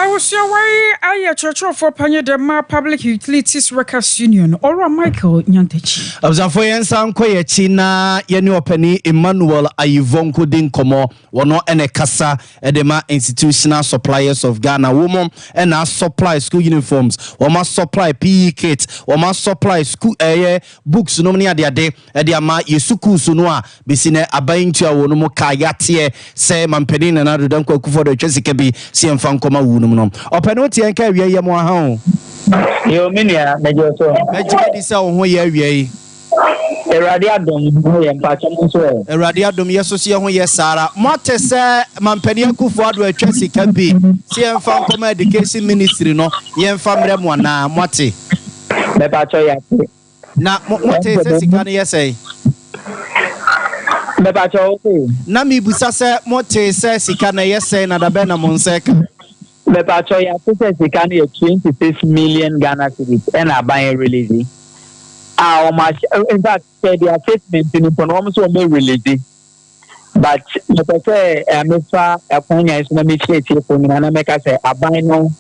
Abusua wei ayɛ kyerɛkyerɛfoɔ panyin de ma Public Utilities Workers Union, Owura Michael Nyantakyi. Abusuafoɔ yɛn nsa nkɔ yɛn akyi na yɛne ɔpanin Emmanuel Ayivɔ nkɔdi nkɔmmɔ. Wɔno na ɛkasa de ma Institutional Suppliers of Ghana. Wɔn na asupply school uniforms, wɔn asupply PE kit, wɔn asupply school ɛyɛ books nom ne adeade de ama yɛ sukuus no a bɛsi nɛ aban ntua wɔn mu ka yateɛ sɛ mampanin Nana Addo Dankwa Akufo-Addo atwa sika bi sɛ yɛmfa nkɔma wo nom no. Ɔpɛ ne wote yɛn ka awia yi yɛ mo aha o. Yo me nua megye wo so. Mɛgye madi sɛ wo ho yɛ awia yi. Awurade adom me ho yɛ mpakyɛ mo nso ɛ. Awurade adom yɛ so so yɛ ho yɛ saa ara. Moate sɛ mampanin Akufo Addo atwa sika bi sɛ yɛmfa nkɔma education ministry no yɛmfa mmerɛ mo anaa? Moate? Mepakyɛ yɛate. Na mo motee sɛ sika no yɛ sɛn? Mepakyɛ wo se. Na mebisa sɛ motee sɛ sika no ɛyɛ sɛn na dabɛn na mo nsa ɛka? Mepakyɛ yɛate sɛ sika no yɛ 26 million Ghana cedis ɛna aban release a wɔn ahyɛ in fact sɛ their statement no mpo no wɔn nso wɔn release but mepɛ sɛ eh, mefa ɛkwan nyan so na mehyia atiefo nyinaa na mɛka sɛ aban no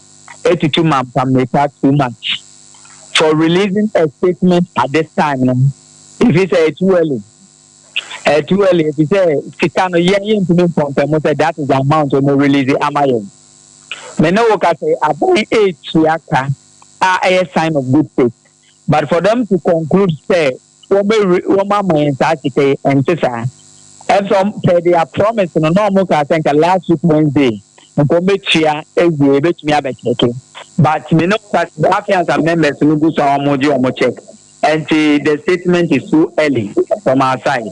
etutu mampam mmirika too much for releasing a statement at this time no efi sɛ it's too early eh, too early efi sɛ sika no yɛn yɛn ntumi nkɔmpɛ mo sɛ that is the amount wɔn release ama yɛn me ne wo ka sɛ aban etua ka a ɛyɛ sign of good faith but for them to conclude sɛ wɔn bɛ wɔn ama yɛn saa sika yi ɛnte saa ɛfɛ pɛ their promise no na wɔn ka sɛ nka last week Wednesday nka wɔn bɛtua ewie ebɛtumi abɛkyɛke but me no ka afei ansa members no gu so a wɔn gye wɔn check nti the statement is too early from our side.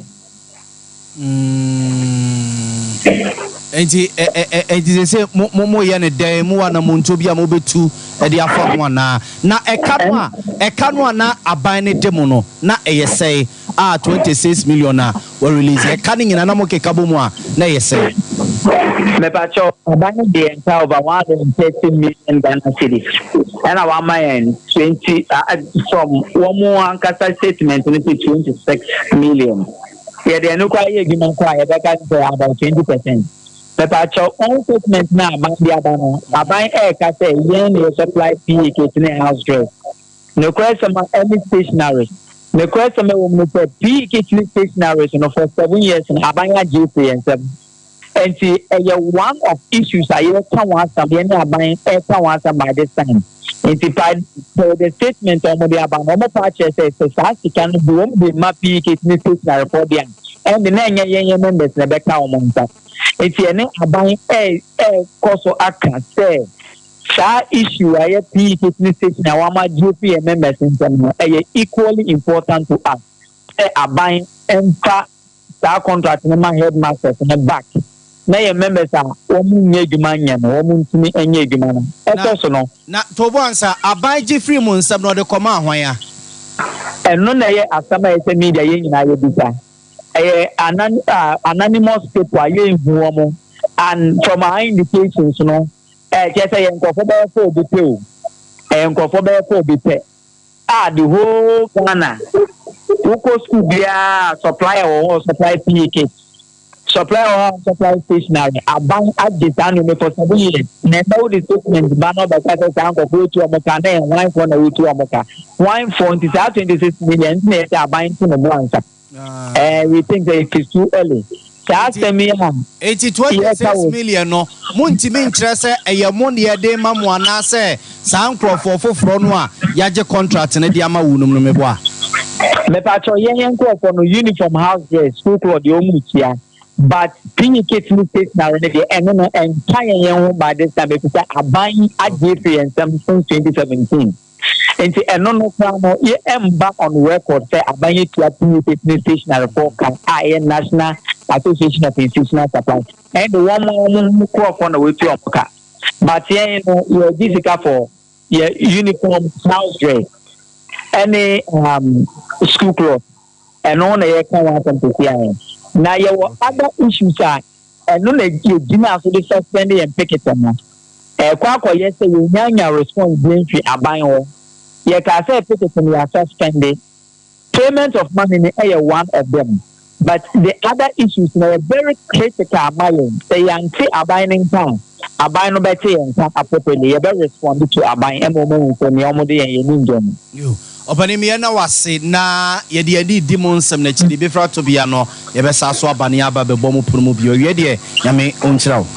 Nti nti sɛ sɛ mo mo mo yɛ ne dɛn mo wɔ anamontuo bi a mo bɛtu de afa ho anaa na ɛka no a ɛka no a na aban no de mo no na ɛyɛ sɛe a 26 million a wɔ release ɛka no nyinaa na mo keka bɔ mu a na ɛyɛ sɛe. Mepakyɛw, aban no de yɛn ka over 130 million Ghana cedis ɛna wama yɛn 20 from wɔn ankasa statement no sɛ 26 million. Yɛde ɛno koraa yɛ adwuma nko a yɛbɛka sɛ about 20%. Mepakyɛw, wɔn statement na aban de aba no, aban ɛɛka sɛ yɛn na yɛ supply PE kit ne house dress. Nokorɛ sɛm a ɛne stationaries. Nokorɛ sɛm ɛwɔ mu no sɛ PE kit ne stationaries no for 7 years no aban agye afiri yɛn nsam. Nti ɛyɛ one of issues a yɛka ho asɛm, yɛne aban ɛka ho asɛm by this time. Nti pa per the statement a wɔde aba no, wɔn pa akyerɛ sɛ sɛ saa sika no bi wɔn de ma PE kit ne stationery foɔ deɛ a, ɛnde na ɛnyɛ yɛn yɛn members na ɛbɛka wɔn nsa. Nti ɛne aban ɛ ɛkɔ so aka sɛ saa issue a ɛyɛ PE kit ne stationery a wɔn agye afiri yɛn members nsam no, ɛyɛ equally important to us sɛ aban mfa saa contract no ma headmasters no back na yɛn members a wɔn nyɛ adwuma nyɛ no wɔn ntumi nyɛ adwuma no ɛtɔ so no. Na Tobo ansa aban gye firi mu nsɛm na ɔde kɔma ahwan a. Ɛno na ɛyɛ asɛm a ɛsɛ media yɛn nyinaa yɛbisa. Ɛyɛ anan anonymous people a yɛnhu wɔn and from our indications no ɛkyɛ sɛ yɛn nkurɔfoɔ bɛyɛ fɛ obi pɛ o, ɛyɛ nkurɔfoɔ bɛyɛ fɛ obi pɛ a the whole Ghana wokɔ school biara supplier wɔ hɔ supply PE kit, supplier wɔ hɔ supply stationery. Aban agye saa nneɛma for 7 years na ɛbɛ wo de statement ba na ɔbɛka sɛ saa nkurɔfoɔ etu wɔn ka na ɛyɛ hwanfoɔ na wotu wɔn ka hwanfoɔ. Nti saa 26 million nti na yɛ sɛ aban nto ne bo ansa. We think that it is too early saa asɛm yi a. Eti 26 million no montumi nkyerɛ sɛ ɛyɛ mo ne yɛde ma mo anaasɛ saa nkurɔfoɔ foforɔ no a yɛagye contract no de ama wo nom no meboa? Mepatwɛ, yɛn nkurɔfoɔ no uniform, house dress, school cloth deɛ ɔmu tua, but PE kit ne stationery no deɛ ɛno no ɛnka yɛn ho by this time efisɛ aban agye efiri yɛn nsam since 2017. Nti ɛno no koraa no yɛ ɛmba on record sɛ aban etua PE kit ne stationery foɔ ka a ɛyɛ National Association of Institutional Supply ɛn de wɔn a wɔn nkurɔfoɔ na wɔatua wɔn ka, but yɛn no yɛgye sika for yɛ uniform, house dress ɛne school cloth. Ɛno na yɛka ho asɛm sisi ayɛ na yɛwɔ other issues a ɛno na yɛgyina so de suspend yɛn picket no. Ɛkɔ akɔyɛ sɛ yɛnyanya response bi mfi aban hɔ. Yɛka sɛ picket no yɛ suspend, payment of money no ɛyɛ one of them, but the other issues na yɛ very critical ama yɛn sɛ yɛante aban no nka. Aban no bɛte yɛn nka appropriately, yɛbɛ respond to aban ma wɔn ahu sɛ nea wɔde yɛn yɛn ani nnye ho. Yo, Ɔpanin yɛda wo ase na yɛde yɛn ani redi mo nsɛm no akyi, deɛ ɛbɛfiri atɔ biara no yɛbɛsan so aba na yɛaba abɛbɔ mo pono mu bio. Awiei deɛ Nyame ɔnhyira wo.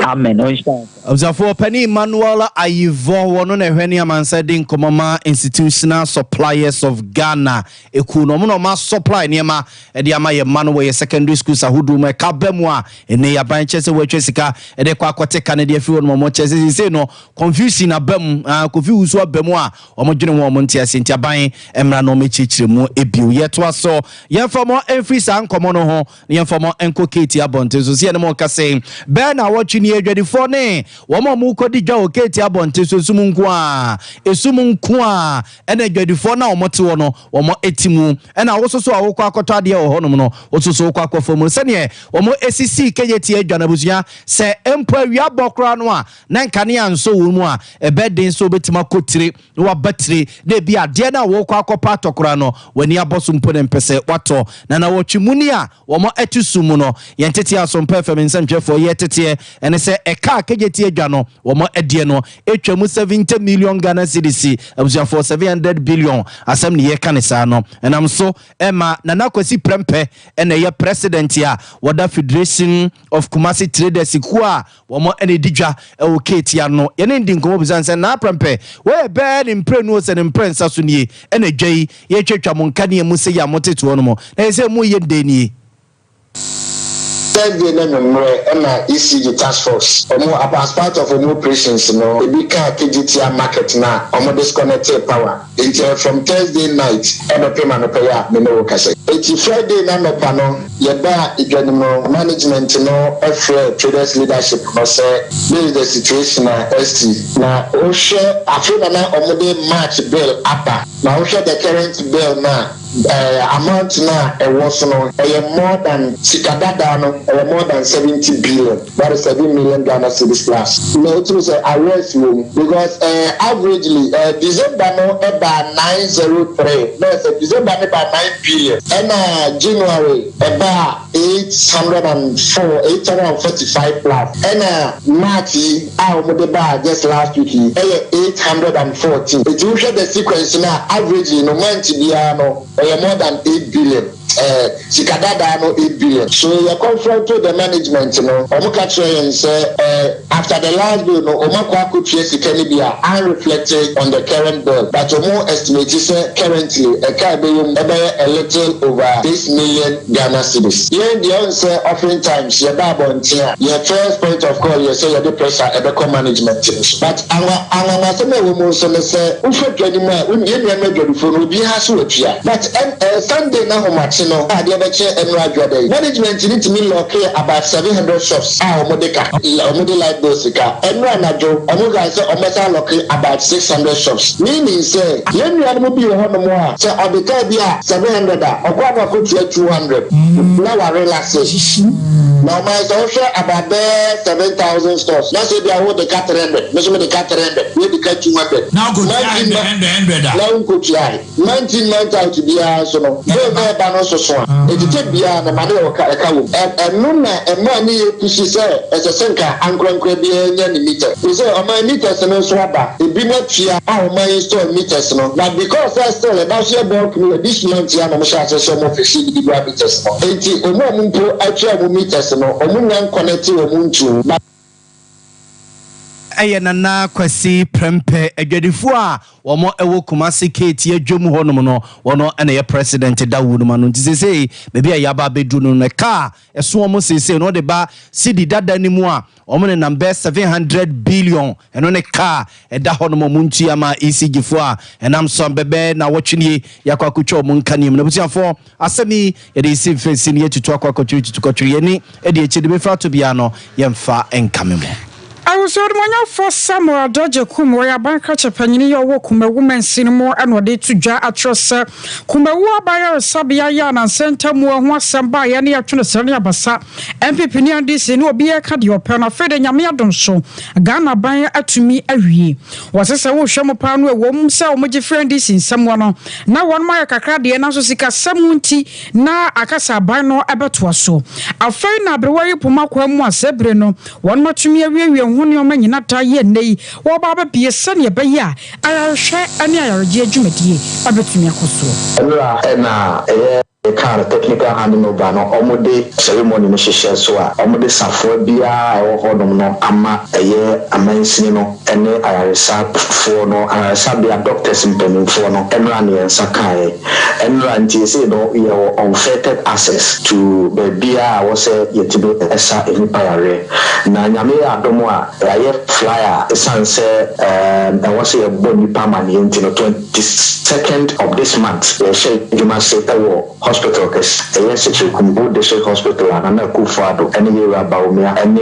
Amen, ɔnhyira wo nso. Abusuafoɔ, Ɔpanin Emmanuel Ayivor, wɔno na ɛhwɛ ne amansan di nkɔmmɔ ma Institutional Suppliers of Ghana ekuo no. Wɔn na wɔn asɔplae nneɛma de ama yɛn mma no wɔ yɛn secondary schools ahodoɔ mu. Ɛka ba mu a, ɛnnɛ yi aban kyerɛ sɛ wɔatwa sika de kɔ akɔte ka no de afiri hɔ nom. Wɔkyerɛ sɛ seesei no confusion aba mu, ah, Kofi Wusu aba mu a wɔdwene ho a wɔnte aseɛ nti aban mmra na wɔmmɛkyerɛkyerɛ mu bio. Yɛtoa so, yɛmfa mo mfiri saa nkɔmmɔ no ho na yɛmfa mo nkɔ Keeti abɔnten so. Sɛ yɛne mo rekasa yi, bɛyɛ nnawɔtwe nie, adwadifoɔ ne wɔn a wɔrekɔdi dwa wɔ Keeti abɔnten so, esum nko ara, esum nko ara ɛna adwadifoɔ no a wɔte hɔ no, wɔte mu. Ɛna wo nso so a wokɔ akɔtɔ adeɛ wɔ hɔnom no, wo nso so wokɔ akɔfa mu. Sɛdeɛ wɔsisii Kejetia adwa no, abusua, sɛ mpo awia bɔ koraa no a, na nkanea nsɔ wɔn mu a, ɛbɛyɛ den sɛ wobɛtumi akɔ tire na waba tire, na ebia adeɛ no a worekɔ akɔpɛ atɔ koraa no, w'ani abɔ so mpo na mpɛ sɛ woatɔ. Na nnawɔtwe mu ni a wɔte sum mu no, yɛn teteɛ Asompa FM nsɛntwerɛfoɔ yɛ teteɛ ne sɛ ɛka a Kejetia adwa no wɔn deɛ no atwa mu 70 million Ghana cedis, abusuafoɔ 700 billion asɛm ne yɛka ne saa no. Ɛnam so ma Nana Kwasi Prempeh na ɛyɛ president a wɔda Federation of Kumasi Traders kuo a Wɔn na ɛdi dwa wɔ keeti ano. Yɛne no di nkɔmmɔ bisa no sɛ, Naa Prɛmpɛ, wei yɛ bɛyɛ ne mprenu o sɛ ne mprɛnsa so nie na dwa yi yɛretwatwa mo nkanea mu sei a motete hɔ nom, na ɛsɛ sɛ moreyɛ no dɛn nie? Thursday no anwummerɛ na ECG task force wɔn as part of wɔn operations no ebi kaa Kejetia market no a wɔn disconnectee power. Enti ɛyɛ from Thursday night ɛbɛpem anɔpa yi a me ne wo kasa yi. Enti Friday no anɔpa no yɛbaa edwa no mu, management no frɛɛ traders leadership no sɛ this is the situation a asi. Na wohwɛ afei na na wɔde March bill aba, na wohwɛ the current bill no a, ɛɛ amount no a ɛwɔ so no ɛyɛ more than sika dadaa no ɛyɛ more than 70 billion. That is 7 million Ghana cedis plus. Na wotumi sɛ arrears wɔ mu because eh, averagely eh, December no ɛbaa 903, na ɛsɛ December no baa 9 billion, ɛna January ɛbaa 804, 845 plus, ɛna March yi a wɔde baa just last week yi ɛyɛ 814. Eti wohwɛ the sequence no a, averagely no month biara no ɛyɛ more than 8 billion, sika dadaa no 8 billion. So yɛ confront the management no, wɔn ka kyerɛ yɛn sɛ after the last bill no wɔn akɔ akɔtua sika no bi a unreflected on the current bill, but wɔn estimate sɛ currently ɛka ɛbɛyɛ mu ɛbɛyɛ a little over 6 million Ghana cedis. Yɛn deɛ ɔn sɛ often times yɛba abɔnten a, yɛ first point of call yɛ sɛ yɛde pressure ɛbɛkɔ management no so, but anwa anwanwasɛm a ɛwɔ mu nso ne sɛ wohwɛ dwa no mu a, yɛn nuanom adwadifoɔ no obiara so watua, but ɛn ɛɛ Sunday n'ahomakye no a adeɛ bɛkyɛ ɛnora adwada yi, management no tumi lockee about 700 shops a wɔde ka, wɔde light bill sika. Ɛnora anadwo wɔn kae sɛ wɔbɛsan alocke about 600 shops, meaning sɛ yɛn nuanom bi wɔ hɔnom a sɛ ɔde kaa bi a 700 a, ɔkɔ a na wakɔtua 200 na warelaxe. Na ɔman sɛ wohwɛ about bɛyɛ 7,000 stores na sɛ ebia wode ka 300, me nso mede ka 300, wei de ka 200, Na wokɔtua 100, 100, 100 a. Na wonkɔtuae. Month in month out biara nso no, bill no a ɛba no nso so a, ɛtete biara no ma ne yɛ ɔka ɛka wom. Ɛno na ɛmaa ne yɛ pusi sɛ ɛsɛ sɛ nka ankorankora biara nya ne meter. Te sɛ ɔman meters no nso aba, ebinom atua a wɔn install meters no, but because sɛ still ɛda so yɛ bulk no, this month yi ara na wɔhyɛ aseɛ sɛ wɔn fixe individual meters no. Enti wɔn a wɔn mpo atua wɔn meters no, wɔn nnya nconnecte wɔn ntuu. But. Ɛyɛ Nana Kwasi Prempeh, adwadifoɔ a wɔn wɔ Kumasi Keeti adwam hɔ nom no, wɔn na ɛyɛ president da wuo nom ano. Nti seesei baabi a yɛaba abɛduru no no, ɛka a ɛso wɔn seesei no, wɔde ba cedi dada no mu a, wɔn nenam bɛyɛ 700 billion. Ɛno ne ka a ɛda hɔ nom a wɔn ntua ma ECG foɔ a ɛnam so a bɛbɛyɛ nnawɔtwe nie yɛakɔ akɔtwa wɔn nkaneɛ mu. N'abusuafoɔ, asɛm yi yɛde resi mfɛnsi no yɛtutu akɔ akɔtwere tutu kɔtwere yɛn ani de akyire de bɛfiri ato biara no yɛmfa nkame mo. Awusoɔdemɔnyɛfoɔ Samuel Adagye Kum, ɔyɛ aban krakye panyini yi a ɔwɔ Kumawu mansini mu na ɔde reto dwa akyerɛ sɛ Kumawu aban ayaresabea yi a nansa ntam ho asɛm baeɛ ne yɛtwe no srɛ ne abasa NPP ne NDC ne obiara ka deɛ ɔpɛ no afei de Nyame adom so Ghana aban atumi awie. Wɔse sɛ wohwɛ mu paa no ɛwom sɛ wɔgye firi NDC nsam hɔ no na wɔnom ayɛ kakra deɛ nanso sikasɛm nti na aka sɛ aban no bɛtoa so. Afei na aberewa yi poma kwan mu a saa bere no wɔnom atumi awiewie ho. ho nneɛma nyina da yɛ nnɛ yi wɔreba abɛbue sɛdeɛ ɛbɛyɛ a ayarehwɛ ne ayaregyeɛ dwumadie bɛtumi akɔ soɔ. Ɛnora na ɛyɛ car no technical handing over no wɔde ceremony no hyehyɛ so a wɔde safoa biara a ɛwɔ hɔ nom no ama ɛyɛ amansini no ne ayaresa foɔ no ayaresabea doctors mpaninfoɔ no ɛnora ne yɛn nsa kaeɛ ɛnora nti seesei no yɛwɔ unfettered access to baabiara a ɛwɔ sɛ yɛtumi sa nnipa yareɛ na Nyame yɛ adom a yɛayɛ flyer ɛsiane sɛ ɛwɔ sɛ yɛbɔ nnipa amaneɛ nti no 22nd of this month yɛhyɛ adwuma ase wɔ hospital kɛse ɛyɛ Sekyere Kumbo District Hospital a Nana Akuffo Addo ne Yewura Bawumia ne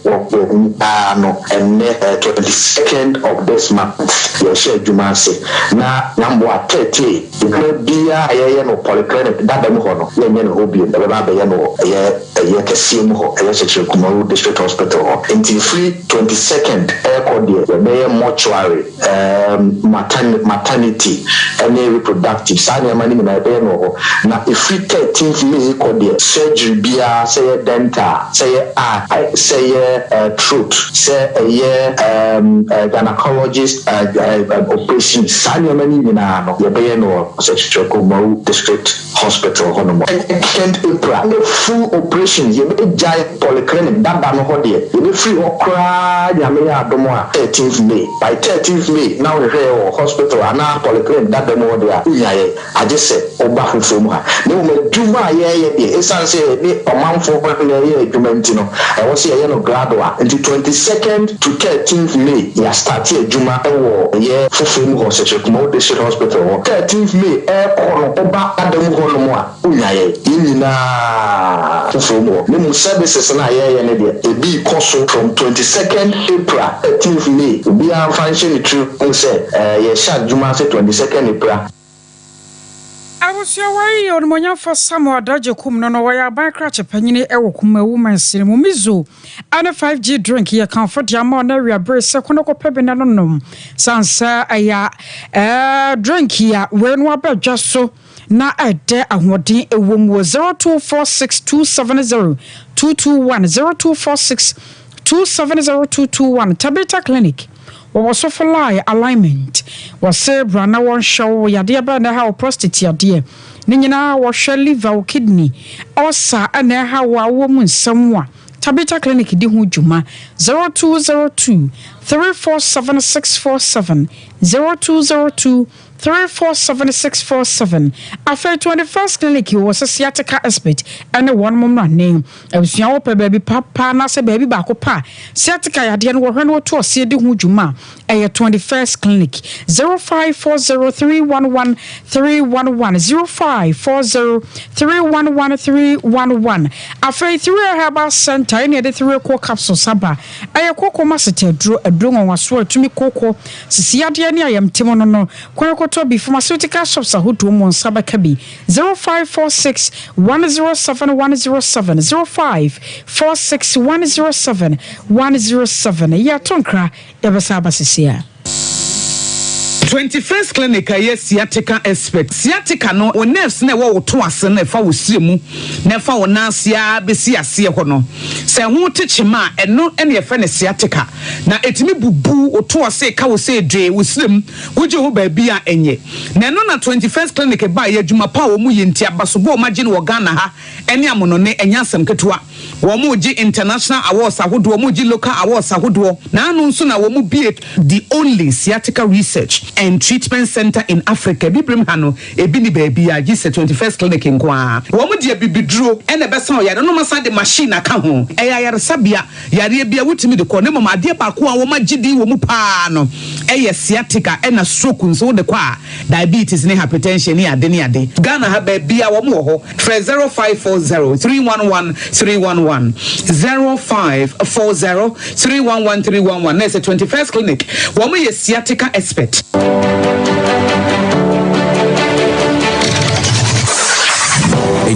wɔ nyinaa no ɛnnɛ 22nd of this month yɛhyɛ adwuma ase na Nyamboa 30 adwuma biara a yɛyɛ no polyclinic dada mu hɔ no yɛnyɛ no hɔ biom yɛbɛba abɛyɛ no wɔ ɛyɛ ɛyɛ kɛseɛ mu hɔ ɛyɛ Sekyere Kumawu District Hospital hɔ nti firi 22nd ɛrekɔ deɛ yɛbɛyɛ mortuary Erm maternity ne reproductive saa nneɛma no nyinaa yɛbɛyɛ no wɔ hɔ. Na ɛfiri thirteenth May kɔ deɛ surgery biara sɛ ɛyɛ dental, sɛ ɛyɛ eye, sɛ ɛyɛ throat, sɛ ɛyɛ erm gynaecologist operation saa nneɛma no nyinaa no yɛbɛyɛ no wɔ Sɛkyerɛkomawu District Hospital hɔ nom. Second April ne full operations yɛbɛgyae polyclinic dada no hɔ deɛ yɛbɛfiri hɔ koraa Nyame yɛ adom a thirteenth May by thirteenth May na wohwehwɛ yɛ wɔ hospital anaa polyclinic dada mu hɔ deɛ a wonnya yɛ agye sɛ woba foforɔ mu ha na mmom adwuma a yɛreyɛ deɛ ɛsiane sɛ yɛne ɔmanfoɔ na ɛyɛ adwuma nti no ɛwɔ sɛ yɛyɛ no gradual nti 22nd to 13th May yɛastarte adwuma wɔ yɛ foforɔ mu hɔ Sekyere Kumawu District Hospital hɔ 13th May ɛrekɔ no woba ada mu hɔ nom a wonya yɛn yɛn nyinaa foforɔ mu hɔ na mmom services no a yɛreyɛ no deɛ ebi rekɔ so from 22nd April 13th May obiara mfa nhyɛ ne tirim sɛ yɛrehyɛ adwuma ase 22nd April. Abusua wei yɛ Onimuonyamfoɔ Samuel Adagye Kum no no wɔyɛ aban krakye panyini wɔ Kumawu mansini mu. Mizo ne 5G drink yɛ kamfo de ama ɔno awia bere sɛ kɔ na kɔpɛ bi na no nom sane sɛ ɛyɛ ɛɛ drink a wei no aba dwa so na ɛdɛ ahoɔden ɛwɔ mu wɔ 0246270221 0246270221 Tabitha Clinic. Wɔwɔ sɔfo lie alignment. Wɔse bra na wɔnhwɛ wo yadeɛ bɛn na ɛha wo prostate yadeɛ ne nyinaa wɔhwɛ liver wo kidney ulcer na ɛha wo a wowɔ mu nsɛm a Tabitha clinic di ho dwuma 0202 347 647 0202 347647 Afei 21st Clinic wɔ sɛ sciatica expert ɛne wɔn mo mmrane. Abusua wopɛ baabi pa paa anaasɛ baabi baako pa a sciatica yadeɛ no wɔhwɛ na wɔtu ɔseɛ di ho dwuma a, ɛyɛ 21st Clinic. 0540311311 0540311311 Afei Three Herbal Center ɛne ɛde Three Core Capsules aba. Ɛyɛ kooko ma sete aduro, aduro nwanwasoɔ a ɛtumi kooko sisi yadeɛ ne ayamtim no no. Kwan kɔtɔ bi pharmaceutical shops ahodoɔ mu nsa bɛka bi. 0546 107 107 0546 107 107 Yɛato nkra, yɛbɛsan aba seesei ara. 21st Clinic a ɛyɛ sciatica expert. Sciatica no, wo nerves no a ɛwɔ wo to ase no a ɛfa wo srɛ mu na ɛfa wo nan ase ara bɛsi aseɛ hɔ no, sɛ ɛho te kyema a, ɛno na yɛfrɛ no sciatica. Na ɛtumi bubu wo to ase, ka wo sɛ dwee, wo srɛ mu, wogye ho baabi a ɛnyɛ. Na ɛno na 21st Clinic baeɛ, adwuma pa a wɔyɛ nti, abasobɔ a wɔagye no wɔ Ghana ha ne amonɔne, ɛnyɛ asɛm ketewa. Wɔregye international awards ahodoɔ, wɔregye local awards ahodoɔ. Na ano nso na wɔbue the only sciatica research and treatment centre in Africa. Abibirem ha no, ebi nni baabiara gye sɛ 21st Clinic nko ara. Wɔde abibiduro na ɛbɛsa ɔyare no na wɔasan de machine aka ho. Ɛyɛ ayaresabea, yareɛ biara wotumi de kɔ. Na mmom adeɛ baako a wɔagye din wɔ mu pa ara no yɛ sciatica ɛna stroke nso wode kɔ a, diabetes ne hypertension ne ade ne ade. Ghana ha baabiara wɔn wɔ hɔ. Frɛ 0540 311 311, 0540 311 311 na ɛsɛ 21st Clinic. Wɔn yɛ sciatica expert.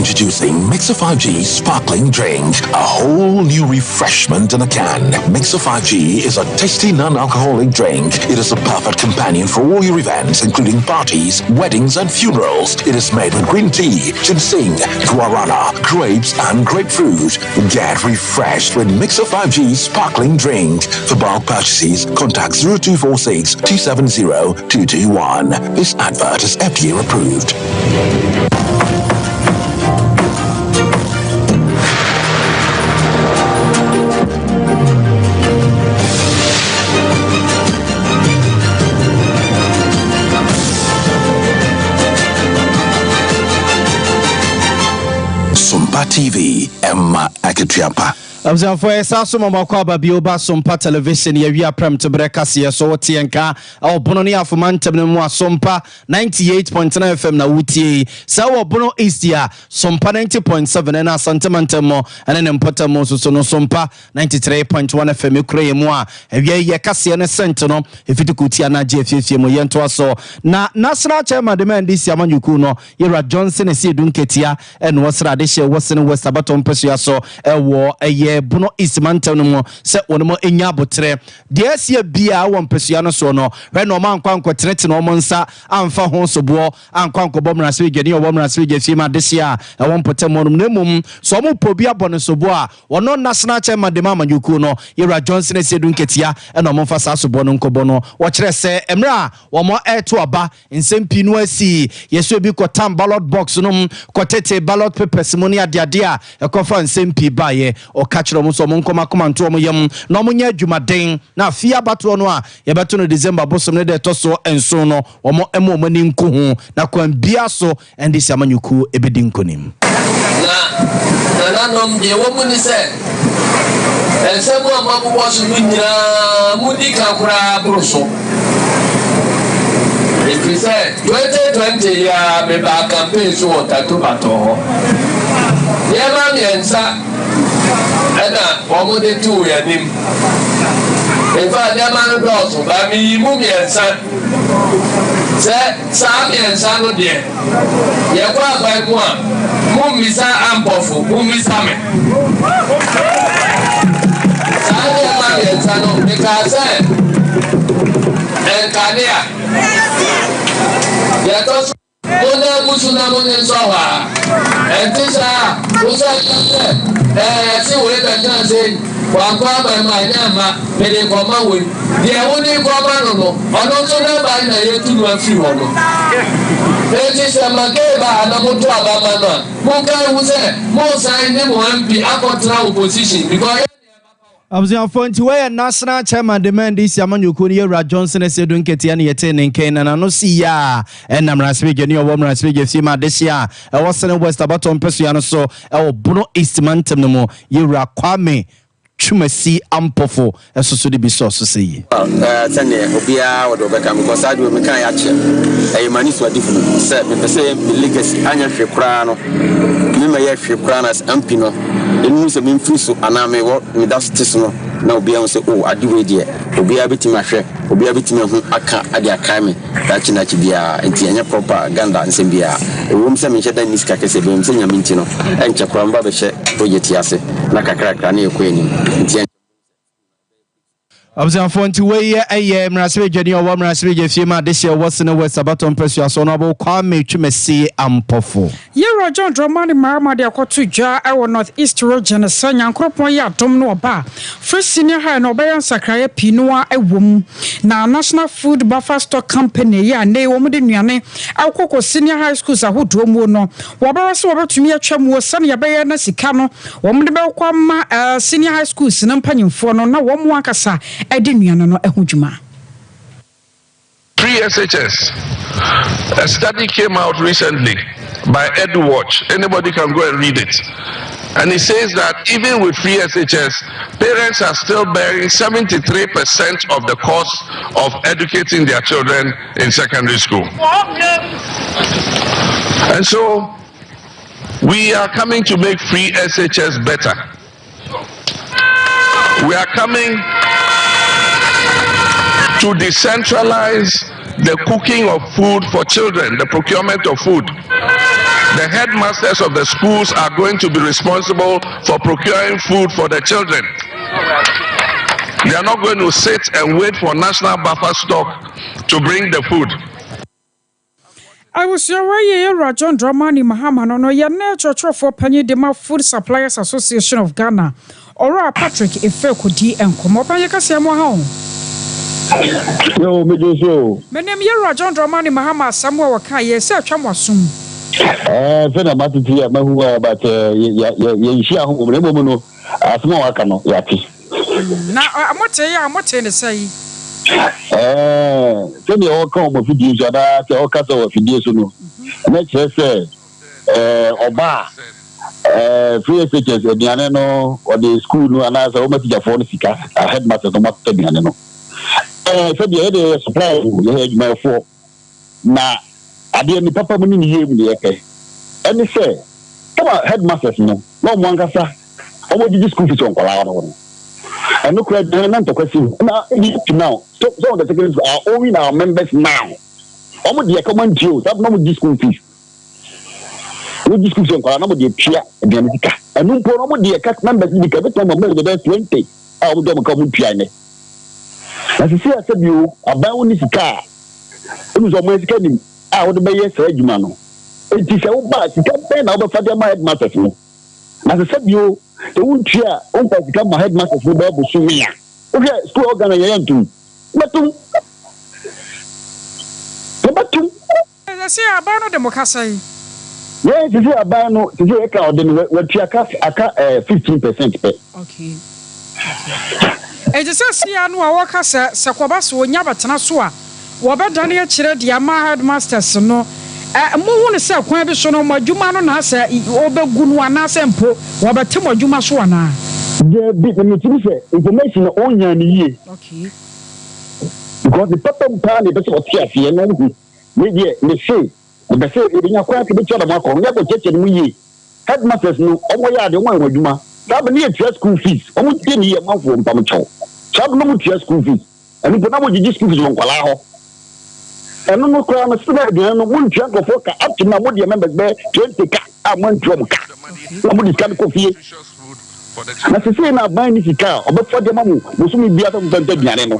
Introducing Mixer 5G Sparkling Drink, a whole new refreshment in a can. Mixer 5G is a tasty non-alcoholic drink. It is the perfect companion for all your events, including parties, weddings, and funerals. It is made with green tea, ginseng, guarana, grapes, and grapefruit. Get refreshed with Mixer 5G Sparkling Drink. For bulk purchases, contact 0246 270 221. This advert is FDA approved. Sompa TV, Emma Akatua pa. Abusuafoɔ yɛsan so ma mo akɔ aba bio ba Sompa Television yɛawie aprɛmtoberɛ kaseɛ so wote yɛn nka ɛwɔ Bono ne Afoma ntɛm no mu a Sompa 98.9 FM na wotie yi sɛ wɔ Bono East a Sompa 90.7 ɛna Asante mantam mu ɛne ne mpɔtam mu nso so no Sompa 93.1 FM ekura yɛn mu a awia yi yɛ kaseɛ ne sɛnt no ɛfiti kutia na agye afiefie mu yɛntoa so na National Chairman de ma NDC amanyɔkuo no Yɛwura Johnson Asiedu Nketia na ɔsra adehyeɛ wɔ Sene West abatoɔ mpɛsoa so wɔ ɛyɛ Bono East mantam no mu sɛ wɔn nya aboterɛ. Deɛ asie biara wɔ mpɛsoa no soɔ no, hwɛ na wɔn ankɔ ankɔtenetene wɔn nsa amfa ho soboɔ ankɔ ankɔbɔ mmarahyɛbadwani a ɔwɔ mmarahyɛbadwa fie mu adehyeɛ a ɛwɔ mpɔtam hɔ nom na mmom sɛ wɔn pɛ obi abɔ no soboɔ a ɔno National Chairman de ma amanyɔkuo no, Yɛwura Johnson Asiedu Nketia na wɔmfa saa soboɔ no nkɔbɔ no. Wɔkyerɛ sɛ mmerɛ a wɔn reto aba Nsɛm pii no asi. Yɛsɛ obi kɔtam ballot box no mu, kɔtetee ballot papers mu ne adeade a ɛkɔfa nsɛm pii baeɛ. Ɔka kyerɛɛ wɔn sɛ wɔn nkɔ wɔn akoma nto wɔn yam na wɔnyɛ adwumaden na afei abatoɔ no a yɛbɛto no December bosom ne da ɛtɔ so nson no wɔn mma wɔn ani nku ho na kwan biara so NDC amanyɔkuo bɛdi nkonim. Na nananom, deɛ ɛwɔ mu ne sɛ, nsɛm a moabobɔ so no nyinaa modi ka koraa boro so. Ɛfiri sɛ 2020 yi ara mebaa campaign so wɔ Tatobatɔ hɔ. Nneɛma mmiɛnsa ɛna wɔde too yɛn anim. In fact, nneɛma no dɔɔso, but meyi mu mmiɛnsa sɛ Saa mmiɛnsa no deɛ, yɛkɔ aban mu a, mommisa Ampɔfo, mommisa me. Saa nneɛma mmiɛnsa no, mekaa sɛ, nkanea, deɛ ɛtɔ so monna agu so na monye nsɔ hɔ a, ɛnte saa a, wo nso ɛka sɛ, ɛɛ, yɛse wei bɛkaa sei, wankɔ aban mu a, ɛnyɛ amma, mede rekɔma wei. Deɛ wode rekɔma no no, ɔno nso n'aban na yɛatu no afiri hɔ no. Enti sɛ Makay ba ha na moto aba ma no a, monkae hu sɛ moresan ne mo MP akɔtena opposition because yɛn na yɛba power. Abusuafoɔ nti wei yɛ National Chairman de ma NDC amanyɔkuo no Yɛwura Johnson Asiedu Nketia na yɛtee ne nken na n'ano sii yɛ a ɛna mmarahyɛbadwani a ɔwɔ mmarahyɛbadwa fie ma adehyeɛ a ɛwɔ Sene West abatoɔ mpɛsoa no so ɛwɔ Bono East mantam no mu Yɛwura Kwame Twumasi Ampofo nso so de bi sɔɔ so sɛ yi. Sɛdeɛ obiara wɔ deɛ ɔbɛka because saa deɛ mekaeɛ akyɛ. Ɛyɛ m'anisoadehunu sɛ mepɛ sɛ me legacy anyɛ hwee koraa no me mɛyɛ hwee koraa no as MP no ɛnnu sɛ memfiri so anaa mewɔ meda so te so no na obiara hu sɛ oh ade wei deɛ obiara bɛtumi ahwɛ obiara bɛtumi ahu aka de akae me daakye daakye biara nti ɛnyɛ propaganda nsɛm biara. Ɛwom sɛ menhyɛ da nni sika kɛseɛ biara, menim sɛ Nyame nti no ɛnkyɛ koraa mɛba abɛhyɛ project yi ase na kakrakra na yɛkɔ anim nti ɛnkyɛ. Abusuafoɔ nti wei yɛ ɛyɛ mmarahyɛbadwani a ɔwɔ mmarahyɛbadwa fie ma adehyeɛ wɔ Sene West abatoɔ mpasua so Honourable Kwame Twumasi Ampofo. Yɛwura John Dramani Mahama de akɔto dwa wɔ North East Region sɛ Nyankoropɔn yɛ adom na ɔba a, Free Senior High no ɔbɛyɛ nsakraeɛ pii no ara wɔ mu. Na National Food Buffer Stock Company yi a nnɛ yi wɔde nnuane kɔ kɔ Senior High Schools ahodoɔ muo no, wɔbɛhwɛ sɛ wɔbɛtumi atwa muo sɛdeɛ ɛbɛyɛ na sika no wɔde bɛkɔ ama Senior High Schools no mpanyinfoɔ no na wɔn ankasa de nnuane no ho dwuma. Free SHS. A study came out recently by EduWatch. Anybody can go and read it. And it says that even with free SHS, parents are still bearing 73% of the cost of educating their children in secondary school. And so we are coming to make free SHS better. We are coming to decentralize the cooking of food for children, the procurement of food. The headmasters of the schools are going to be responsible for procuring food for the children. They are not going to sit and wait for national buffer stock to bring the food. Abusua wei yɛ Yɛwura John Dramani Mahama no no yɛ ne kyerɛkyerɛfoɔ panyin de ma Food Suppliers Association of Ghana, Owura Patrick Efe kɔdi nkɔmmɔ. Ɔpanyin kɛseɛ mo aha o. Yoo, megye so o. Menim Yɛwura John Dramani Mahama asɛm a ɔka yɛ sɛ atwa mo asom. Ɛɛ sɛ na matete a mahu a but yɛnhyia ho mmom na mmom no asɛm a waka no yɛate. Na motee yɛ a motee ne sɛn? Ɛɛ sɛdeɛ ɔka wɔ afidie so anaa sɛ ɔkasa wɔ afidie so no na kyerɛ sɛ ɔba a free SHS aduane no ɔde school no anaasɛ wɔma tikyafoɔ no sika headmasters no wɔatɔ aduane no. Sɛdeɛ yɛde yɛ suppliers o, yɛyɛ adwumayɛfoɔ na adeɛ ne papa mu ne ne yie mu ne yɛpɛ ɛne sɛ sama headmasters no na wɔn ankasa wɔgyegye school fees wɔ nkwadaa no hɔ no ɛno koraa aduane na ntɔkwa si ho na up to now so some of the secondary school are owing our members now wɔn deɛ kɔma ntua o saa na wɔn gye school fees wɔn gye school fees nkwadaa na wɔn deɛ tua aduane sika ɛno mpo na wɔn deɛ ka members bi ka ebitumi ama members bɛyɛ 20 a wɔn de wɔn ka wɔn tua nnɛ na sisi asɛ bi o aban wo ne sika a ɛnu sɛ wɔn sika nim a wɔde bɛyɛ saa adwuma no eti sɛ woba sika bɛn na wɔbɛfa de ama headmasters no. Na sɛ sɛbio sɛ wontua a womfa sika ma headmasters no bɛyɛ bosome a, wohwɛ school a Ghana yɛyɛ ntom. Yɛbɛtom. Yɛbɛtom. Sɛsɛ aban no de mo ka sɛn? Yɛn sisi aban no sisi yɛ ka ɔde no watua ka aka 15% pɛ. Okay. Okay. Enti sɛ sia no a wɔka sɛ sɛ kɔba so onya bɛtena so a Wɔbɛdane akyerɛ de ama headmasters no. Ɛ, mohu no sɛ kwan bi so no, mo adwuma no na asɛ wɔbɛgu no anaasɛ mpo wɔbɛte mo adwuma so anaa? Dabi, na metumi sɛ information no ɔnyaa no yie. Okay. Because ne papa mu paa na ɛpɛ sɛ ɔte aseɛ na ɔhu. Me deɛ, mese, mepɛ sɛ yɛbɛnya kwan sɛ yɛbɛtua dɛm akɔ no, yɛakɔ kyerɛkyerɛ no mu yie. Headmasters no, wɔyɛ adeɛ, wɔyɛ wɔn adwuma. Saa bere no yɛtua school fees, wɔn tie ne yie, amanfoɔ mpamokyɛw. Saa bere no wɔtua school fees. Ɛno mpo na mogyegye school fees wɔ nkwadaa hɔ. Ɛno no koraa no sɛ aduane no montua nkurɔfoɔ ka up to now modeɛ members bɛyɛ 20 ka a moantua wɔn ka na mode sika no kɔ fie. Na sesei na aban ne sika a ɔbɛfa de ama mo bosome biara sɛ momfa ntɔ aduane no.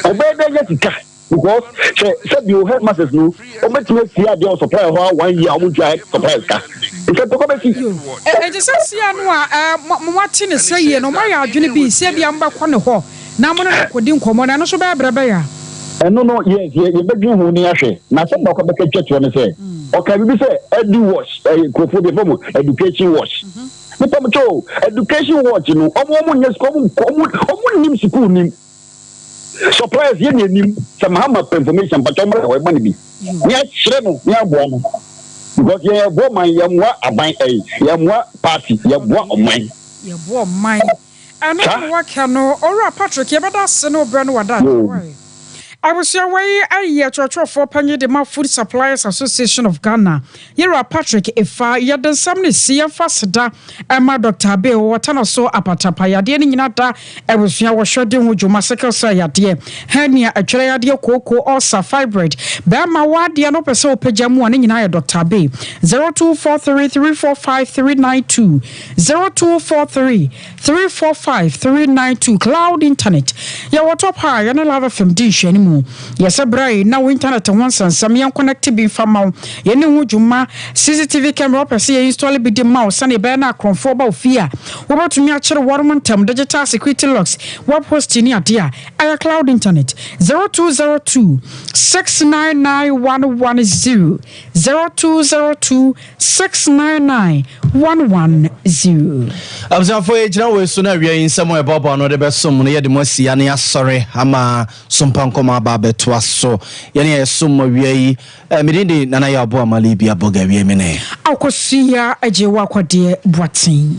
Ɔbɛyɛ dɛ anya sika because sɛ sɛ bio headmasters no wɔbɛtumi asie adeɛ wɔ supplier hɔ a one year a wɔntua head suppliers ka. Nka ntɔkwa bɛsi. Yo, enti sɛsia no a ɛ, moate ne sɛ yie no, moayɛ adwene bi sɛ ebia mobɛkɔ ne hɔ na mo ne no akɔdi nkɔmmɔ, na ɛno nso bɛyɛ berɛ bɛn a? Ɛno no, yes, yɛ, yɛbɛdwene ho na yɛahwɛ. Na asɛm baako a mɛka atwa toɔ ne sɛ, ɔkaa biribi sɛ Edu Watch, ɛyɛ nkurɔfoɔ bi, yɛfrɛ wɔn Education Watch. Mepa mo kyɛw o, Education Watch no, wɔn, wɔn nyɛ sukuu, wɔn nkɔ, wɔn, wɔn nnim sukuu nim. Suppliers, yɛn na yɛnim. Sɛ Mahama pɛ information, mpakyɛw mmra hɔ, yɛbɛma no bi. Na yɛakyerɛ no, na yɛaboa no. Because yɛn yɛboa ɔman, yɛmmoa aban, ɛyi, yɛmmoa party, yɛboa ɔman. Yɛboa ɔman. Ɛno Saa. na waka no Owura Patrick yɛbɛda ase ne wo berɛ ne w'adagyew Yoo. wai. Abusua wei yɛ kyerɛkyerɛfoɔ panyin de ma Food Suppliers Association of Ghana, Yɛwura Patrick Effah. Yɛde nsɛm no resi yɛmfa aseda mma Dɔkta Abbey wɔ Tanoso Apatapa yadeɛ no nyina da abusua wɔhwɛ di ho dwuma, sickle cell yadeɛ, hernia, ɛtwerɛ yadeɛ, kooko, ulcer, fibroid, bɛɛma wo adeɛ no wopɛ sɛ wopagya mu a ne nyinaa yɛ Dɔkta Abbey. 0243 345 392. 0243 345 392 Cloud Internet Yɛwɔ Top ha a yɛne Love FM di nhwɛanimu. Yɛsɛ bra yi na wo internet ho nsɛnsɛm yɛn connect bi mfa mma wo. Yɛne ho dwuma. CCTV camera wopɛ sɛ yɛ install bi de ma wo sɛnea ɛbɛyɛ na akorɔmfoɔ ba wo fie a wobɛtumi akyere wɔnom ntɛm. Digital security locks, web hosting ne adeɛ a ɛyɛ Cloud Internet. 0202 699 110 0202 699 110. Abusuafoɔ yɛgyina wei so na awia yi nsɛm a ɛboaboa ano de bɛsom no yɛde mo asi ano yɛasɔre ama sompa nkɔmɔ aba abɛtoa so yɛne a yɛsom mo awia yi eh, medin de Nana Yaw Boamah Libya Boga awia yi me ne. Akosua Agyewa Kwadeɛ Boateng.